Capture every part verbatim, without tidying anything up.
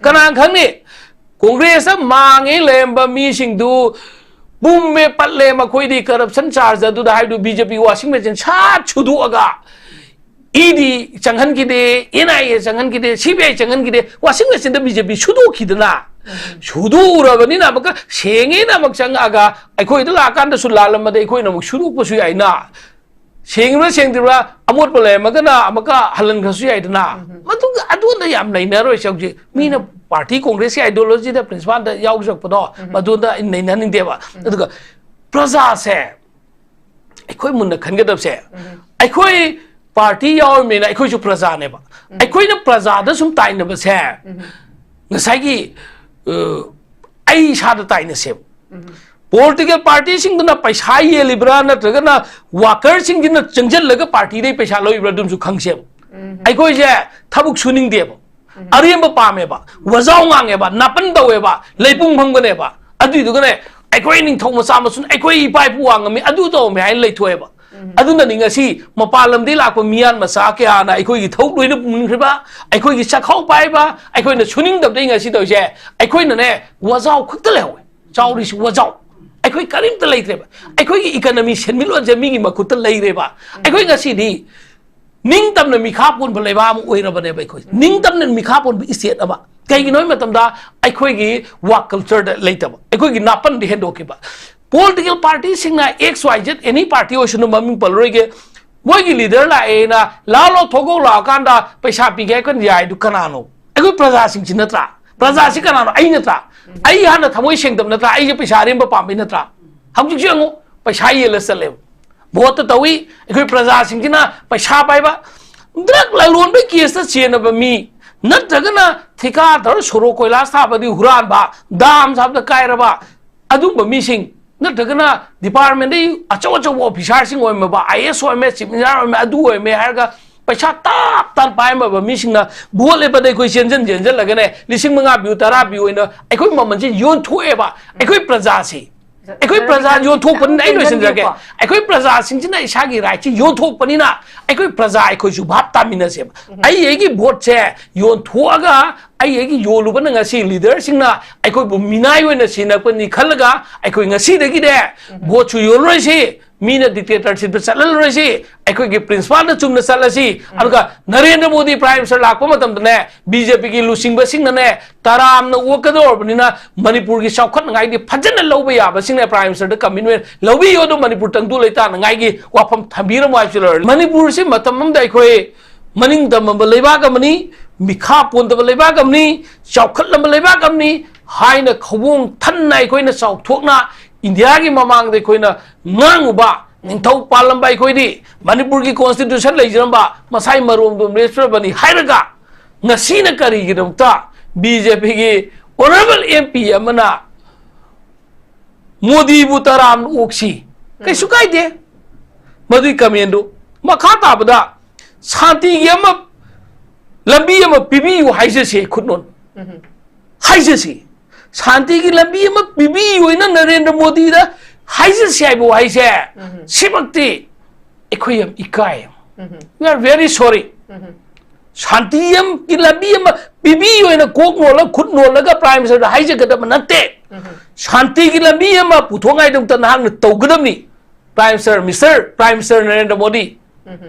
ꯀꯅꯥꯅ ꯈꯪꯅꯤ? ꯀꯣꯡꯒ꯭ꯔꯦꯁꯇ ꯃꯥꯡꯉꯦ ꯂꯩꯔꯝꯕ ꯃꯤꯁꯤꯡꯗꯨ ꯄꯨꯝꯃꯦ ꯄꯠꯂꯦ, ꯃꯈꯣꯏꯗꯤ corruption charge ꯑꯗꯨꯗ ꯍꯥꯏꯕꯗꯨ ꯕꯤ ꯖꯦ ꯄꯤ washing machine ꯁꯥꯠ ꯁꯨꯗꯣꯛꯑꯒ E D ꯆꯪꯍꯟꯈꯤꯗꯦ, and I A ꯆꯪꯍꯟꯈꯤꯗꯦ, ꯁꯤ ꯕꯤ ꯑꯥꯏ ꯆꯪꯍꯟꯈꯤꯗꯦ, washing machineꯗ ꯕꯤ ꯖꯦ ꯄꯤ ꯁꯨꯗꯣꯛꯈꯤꯗꯅ, ꯁꯨꯗꯣꯛꯎꯔꯕꯅꯤꯅ ꯑꯃꯨꯛꯀ ꯁꯦꯡꯉꯦꯅ ꯑꯃꯨꯛ ꯆꯪꯉꯛꯑꯒ ꯑꯩꯈꯣꯏꯗ ꯂꯥꯛꯑꯀꯥꯟꯗꯁꯨ ꯂꯥꯜꯂꯝꯃꯗꯤ ꯑꯩꯈꯣꯏꯅ ꯑꯃꯨꯛ ꯁꯨꯗꯣꯛꯄꯁꯨ ꯌꯥꯏꯅ꯫ ꯁꯦꯡꯉꯤꯕ꯭ꯔꯥ ꯁꯦꯡꯗ꯭ꯔꯤꯕ꯭ꯔꯥ, ꯑꯃꯣꯠꯄ ꯂꯩꯔꯝꯃꯒꯅ ꯑꯃꯨꯛꯀ ꯍꯜꯍꯟꯈ꯭ꯔꯁꯨ ꯌꯥꯏꯗꯅ꯫ ꯃꯗꯨꯒ ꯑꯗꯨꯗ ꯌꯥꯝ ꯅꯩꯅꯔꯣꯏꯁꯦ꯫ ꯍꯧꯖꯤꯛ ꯃꯤꯅ ꯄꯥꯔꯇꯤ ꯀꯣꯡꯒ꯭ꯔꯦꯁꯀꯤ ideologyꯗ principleꯗ ꯌꯥꯎꯖꯔꯛꯄꯗꯣ, ꯃꯗꯨꯗ ꯑꯩ ꯅꯩꯅꯍꯟꯅꯤꯡꯗꯦꯕ꯫ ꯑꯗꯨꯒ ꯄ꯭ꯔꯖꯥꯁꯦ ꯑꯩꯈꯣꯏ ꯃꯨꯟꯅ ꯈꯟꯒꯗꯕꯁꯦ, ꯑꯩꯈꯣꯏ ꯄꯥꯔꯇꯤ ꯌꯥꯎꯔꯤꯕꯅꯤꯅ ꯑꯩꯈꯣꯏꯁꯨ ꯄ꯭ꯔꯖꯥꯅꯦꯕ꯫ ꯑꯩꯈꯣꯏꯅ ꯄ꯭ꯔꯖꯥꯗ ꯁꯨꯝ ꯇꯥꯏꯅꯕꯁꯦ, ꯉꯁꯥꯏꯒꯤ, ꯑ, ꯑꯩ ꯏꯁꯥꯗ ꯇꯥꯏꯅꯁꯦꯕ꯫ Political partyꯁꯤꯡꯗꯨꯅ ꯄꯩꯁꯥ ꯌꯦꯜꯂꯤꯕ꯭ꯔꯥ, ꯅꯠꯇ꯭ꯔꯒꯅ workerꯁꯤꯡꯁꯤꯅ ꯆꯪꯁꯤꯜꯂꯒ ꯄꯥꯔꯇꯤꯗꯩ ꯄꯩꯁꯥ ꯂꯧꯔꯤꯕ꯭ꯔꯥ, ꯑꯗꯨꯝꯁꯨ ꯈꯪꯁꯦꯕ꯫ ꯑꯩꯈꯣꯏꯁꯦ ꯊꯕꯛ ꯁꯨꯅꯤꯡꯗꯦꯕ, ꯑꯔꯦꯝꯕ ꯄꯥꯝꯃꯦꯕ, ꯋꯥꯖꯥꯎ ꯉꯥꯡꯉꯦꯕ, ꯅꯥꯄꯟ ꯇꯧꯋꯦꯕ, ꯂꯩꯄꯨꯡ ꯐꯝꯒꯅꯦꯕ꯫ ꯑꯗꯨꯏꯗꯨꯒꯅꯦ, "ꯑꯩꯈꯣꯏ ꯅꯤꯡꯊꯧ ꯃꯆꯥ ꯃꯁꯨꯅ ꯑꯩꯈꯣꯏ ꯏꯄꯥ ꯏꯄꯨ ꯋꯥꯡꯉꯝꯃꯤ, ꯑꯗꯨ ꯇꯧꯔꯝꯃꯤ" ꯍꯥꯏꯅ ꯂꯩꯊꯣꯛꯑꯦꯕ꯫ ꯑꯗꯨꯅꯅꯤ ꯉꯁꯤ ꯃꯄꯥꯟ ꯂꯝꯗꯒꯤ ꯂꯥꯛꯄ ꯃꯤꯌꯥꯟ ꯃꯆꯥ ꯀꯌꯥꯅ ꯑꯩꯈꯣꯏꯒꯤ ꯊꯕꯛ ꯂꯣꯏꯅ ꯄꯨꯟꯈ꯭ꯔꯤꯕ, ꯑꯩꯈꯣꯏꯒꯤ ꯆꯥꯛꯈꯥꯎ ꯄꯥꯏꯕ, ꯑꯩꯈꯣꯏꯅ ꯁꯨꯅꯤꯡꯗꯕꯗꯒꯤ ꯉꯁꯤ ꯇꯧꯔꯤꯁꯦ꯫ ꯑꯩꯈꯣꯏꯅꯅꯦ, ꯋꯥꯖꯥꯎ ꯈꯛꯇ ꯂꯩꯍꯧꯋꯦ꯫ ꯆꯥꯎꯔꯤꯁꯤ ꯋꯥꯖꯥꯎ꯫ ꯑꯩꯈꯣꯏ ꯀꯔꯤꯝꯇ ꯂꯩꯇ꯭ꯔꯦꯕ꯫ ꯑꯩꯈꯣꯏꯒꯤ economy, ꯁꯦꯟꯃꯤꯠꯂꯣꯟꯁꯦ ꯃꯤꯒꯤ ꯃꯈꯨꯠꯇ ꯂꯩꯔꯦꯕ꯫ ꯑꯩꯈꯣꯏ ꯉꯁꯤꯗꯤ ꯅꯤꯡꯇꯝꯅ ꯃꯤꯈꯥ ꯄꯣꯟꯕ ꯂꯩꯕꯥꯛ ꯑꯃ ꯑꯣꯏꯔꯕꯅꯦꯕ ꯑꯩꯈꯣꯏ꯫ ꯅꯤꯡꯇꯝꯅ ꯃꯤꯈꯥ ꯄꯣꯟꯕ state ꯑꯃ꯫ ꯀꯩꯒꯤꯅꯣ ꯍꯥꯏꯕ ꯃꯇꯝꯗ, ꯑꯩꯈꯣꯏꯒꯤ work cultureꯗ ꯂꯩꯇꯕ, ꯑꯩꯈꯣꯏꯒꯤ ꯅꯥꯄꯟꯗ ꯍꯦꯟꯗꯣꯛꯈꯤꯕ꯫ Political partyꯁꯤꯡꯅ X Y Z, any party ꯑꯣꯏꯁꯅꯨ, ꯃꯃꯤꯡ ꯄꯜꯂꯔꯣꯏꯒꯦ, ꯃꯣꯏꯒꯤ leader ꯂꯥꯛꯑꯦꯅ ꯂꯥꯛꯑꯣ, ꯂꯥꯛꯑꯣ, ꯊꯣꯛꯂꯛꯑꯣ ꯂꯥꯛꯑꯀꯥꯟꯗ ꯄꯩꯁꯥ ꯄꯤꯒꯦ ꯍꯥꯏ ꯀꯥꯟꯗ ꯌꯥꯏꯗꯨ ꯀꯅꯥꯅꯣ? ꯑꯩꯈꯣꯏ ꯄ꯭ꯔꯖꯥꯁꯤꯡꯁꯤ ꯅꯠꯇ꯭ꯔꯥ? ꯄ꯭ꯔꯖꯥꯁꯤ ꯀꯅꯥꯅꯣ? ꯑꯩ ꯅꯠꯇ꯭ꯔꯥ? ꯑꯩ ꯍꯥꯟꯅ ꯊꯃꯣꯏ ꯁꯦꯡꯗꯕ ꯅꯠꯇ꯭ꯔꯥ? ꯑꯩꯁꯦ ꯄꯩꯁꯥ ꯑꯔꯦꯝꯕ ꯄꯥꯝꯕꯩ ꯅꯠꯇ꯭ꯔꯥ? ꯍꯧꯖꯤꯛꯁꯨ ꯌꯦꯡꯉꯨ, ꯄꯩꯁꯥ ꯌꯦꯜꯂ ꯆꯠꯂꯦꯕ꯫ Voteꯇ ꯇꯧꯏ, ꯑꯩꯈꯣꯏ ꯄ꯭ꯔꯖꯥꯁꯤꯡꯁꯤꯅ ꯄꯩꯁꯥ ꯄꯥꯏꯕ, drug ꯂꯂꯣꯟꯕꯒꯤ caseꯇ ꯆꯦꯟꯅꯕ ꯃꯤ, ꯅꯠꯇ꯭ꯔꯒꯅ ꯊꯤꯀꯥ ꯇꯧꯔ ꯁꯣꯔꯣꯛ ꯀꯣꯏꯂꯥꯁ ꯊꯥꯕꯗꯤ ꯍꯨꯔꯥꯟꯕ, dam ꯁꯥꯕꯗ ꯀꯥꯏꯔꯕ, ꯑꯗꯨꯒꯨꯝꯕ ꯃꯤꯁꯤꯡ, ꯅꯠꯇ꯭ꯔꯒꯅ departmentꯗꯒꯤ ꯑꯆꯧ ꯑꯆꯧꯕ officerꯁꯤꯡ ꯑꯣꯏꯔꯝꯃꯕ, I A S ꯑꯣꯏꯔꯝꯃꯦ, chief minister ꯑꯣꯏꯔꯝꯃꯦ, ꯑꯗꯨ ꯑꯣꯏꯔꯝꯃꯦ ꯍꯥꯏꯔꯒ ꯄꯩꯁꯥ ꯇꯥꯞ ꯇꯥꯞ ꯄꯥꯏꯔꯝꯃꯕ ꯃꯤꯁꯤꯡꯅ vote ꯂꯦꯞꯄꯗ ꯑꯩꯈꯣꯏ ꯆꯦꯟꯖꯟ ꯆꯦꯟꯖꯜꯂꯒꯅꯦ, ꯂꯤꯁꯤꯡ ꯃꯉꯥ ꯄꯤꯌꯨ, ꯇꯔꯥ ꯄꯤꯌꯨ ꯑꯣꯏꯅ ꯑꯩꯈꯣꯏ ꯃꯃꯜꯁꯦ ꯌꯣꯟꯊꯣꯛꯑꯦꯕ꯫ ꯑꯩꯈꯣꯏ ꯄ꯭ꯔꯖꯥꯁꯤ ꯑꯩꯈꯣꯏ ꯄ꯭ꯔꯖꯥ ꯌꯣꯟꯊꯣꯛꯄꯅꯤꯅ, ꯑꯩ ꯂꯣꯏꯁꯤꯟꯖꯔꯒꯦ꯫ ꯑꯩꯈꯣꯏ ꯄ꯭ꯔꯖꯥꯁꯤꯡꯁꯤꯅ ꯏꯁꯥꯒꯤ rightꯁꯤ ꯌꯣꯟꯊꯣꯛꯄꯅꯤꯅ, ꯑꯩꯈꯣꯏ ꯄ꯭ꯔꯖꯥ ꯑꯩꯈꯣꯏꯁꯨ ꯚꯥꯞ ꯇꯥꯃꯤꯟꯅꯁꯦꯕ꯫ ꯑꯩ ꯑꯩꯒꯤ voteꯁꯦ ꯌꯣꯟꯊꯣꯛꯑꯒ, ꯑꯩ ꯑꯩꯒꯤ ꯌꯣꯜꯂꯨꯕꯅ ꯉꯁꯤ leaderꯁꯤꯡꯅ ꯑꯩꯈꯣꯏꯕꯨ ꯃꯤꯅꯥꯏ ꯑꯣꯏꯅ ꯁꯤꯟꯅꯔꯛꯄꯅꯤ ꯈꯜꯂꯒ, ꯑꯩꯈꯣꯏ ꯉꯁꯤꯗꯒꯤꯅꯦ voteꯁꯨ ꯌꯣꯜꯂꯔꯣꯏꯁꯤ, ꯃꯤꯅ dictatorshipꯇ ꯆꯠꯍꯜꯂꯔꯣꯏꯁꯤ, ꯑꯩꯈꯣꯏꯒꯤ principleꯗ ꯆꯨꯝꯅ ꯆꯠꯂꯁꯤ꯫ ꯑꯗꯨꯒ ꯅꯔꯦꯟꯗ꯭ꯔ ꯃꯣꯗꯤ Prime Minister ꯂꯥꯛꯄ ꯃꯇꯝꯗꯅꯦ, BJPꯒꯤ ꯂꯨꯆꯤꯡꯕꯁꯤꯡꯅꯅꯦ, ꯇꯔꯥꯝꯅ ꯑꯣꯛꯀꯗꯧꯔꯕꯅꯤꯅ, ꯃꯅꯤꯄꯨꯔꯒꯤ ꯆꯥꯎꯈꯠꯅꯉꯥꯏꯗꯤ ꯐꯖꯅ ꯂꯧꯕ ꯌꯥꯕꯁꯤꯡꯅ Prime Ministerꯗ commitment ꯂꯧꯕꯤꯌꯨ, ꯑꯗꯨ ꯃꯅꯤꯄꯨꯔ ꯇꯪꯗꯨ ꯂꯩꯇꯥꯅꯉꯥꯏꯒꯤ ꯋꯥꯐꯝ ꯊꯝꯕꯤꯔꯝꯃꯨ ꯍꯥꯏꯕꯁꯤ ꯂꯣꯏꯔꯦ꯫ ꯃꯅꯤꯄꯨꯔꯁꯤ ꯃꯇꯝ ꯑꯃꯗ ꯑꯩꯈꯣꯏ ꯃꯅꯤꯡ ꯇꯝꯃꯕ ꯂꯩꯕꯥꯛ ꯑꯃꯅꯤ, ꯃꯤꯈꯥ ꯄꯣꯟꯗꯕ ꯂꯩꯕꯥꯛ ꯑꯃꯅꯤ, ꯆꯥꯎꯈꯠꯂꯕ ꯂꯩꯕꯥꯛ ꯑꯃꯅꯤ ꯍꯥꯏꯅ ꯈꯧꯕꯣꯡ ꯊꯟꯅ ꯑꯩꯈꯣꯏꯅ ꯆꯥꯎꯊꯣꯛꯅ ꯏꯟꯗꯤꯌꯥꯒꯤ ꯃꯃꯥꯡꯗ ꯑꯩꯈꯣꯏꯅ ꯉꯥꯡꯉꯨꯕ, ꯅꯤꯡꯊꯧ ꯄꯥꯜꯂꯝꯕ ꯑꯩꯈꯣꯏꯗꯤ ꯃꯅꯤꯄꯨꯔꯒꯤ constitution ꯂꯩꯖꯔꯝꯕ ꯃꯁꯥꯏ ꯃꯔꯣꯝꯗꯣꯝ ꯂꯦꯞꯆꯔꯕꯅꯤ ꯍꯥꯏꯔꯒ, ꯉꯁꯤꯅ ꯀꯔꯤꯒꯤꯗꯃꯛꯇ BJPꯒꯤ honourable MP ꯑꯃꯅ ꯃꯣꯗꯤꯕꯨ ꯇꯔꯥꯝꯅ ꯑꯣꯛꯁꯤ? ꯀꯩꯁꯨ ꯀꯥꯏꯗꯦ꯫ ꯃꯗꯨꯒꯤ commentꯗꯨ ꯃꯈꯥ ꯇꯥꯕꯗ ꯁꯥꯟꯇꯤꯒꯤ ꯑꯃ ꯂꯝꯕꯤ ꯑꯃ ꯄꯤꯕꯤꯌꯨ ꯍꯥꯏꯖꯁꯦ, ꯈꯨꯠꯅꯣꯟ ꯍꯥꯏꯖꯁꯤ꯫ ꯁꯥꯟꯇꯤꯒꯤ ꯂꯝꯕꯤ ꯑꯃ ꯄꯤꯕꯤꯌꯨ ꯍꯥꯏꯅ ꯅꯔꯦꯟꯗ꯭ꯔ ꯃꯣꯗꯤꯗ ꯍꯥꯏꯖꯁꯤ ꯍꯥꯏꯕ ꯋꯥꯍꯩꯁꯦ, ꯁꯤꯃꯛꯇꯤ ꯑꯩꯈꯣꯏ ꯌꯥꯝ ꯏꯀꯥꯏ꯫ We are very sorry꯫ ꯁꯥꯟꯇꯤ ꯑꯃꯒꯤ ꯂꯝꯕꯤ ꯑꯃ ꯄꯤꯕꯤꯌꯨ ꯍꯥꯏꯅ ꯀꯣꯛ ꯅꯣꯜꯂ, ꯈꯨꯠ ꯅꯣꯜꯂꯒ Prime Ministerꯗ ꯍꯥꯏꯖꯒꯗꯕ ꯅꯠꯇꯦ꯫ ꯁꯥꯟꯇꯤꯒꯤ ꯂꯝꯕꯤ ꯑꯃ ꯄꯨꯊꯣꯛꯉꯥꯏꯗꯃꯛꯇ ꯅꯍꯥꯛꯅ ꯇꯧꯒꯗꯕꯅꯤ꯫ Prime Minister, Mister Prime Minister Narendra Modi,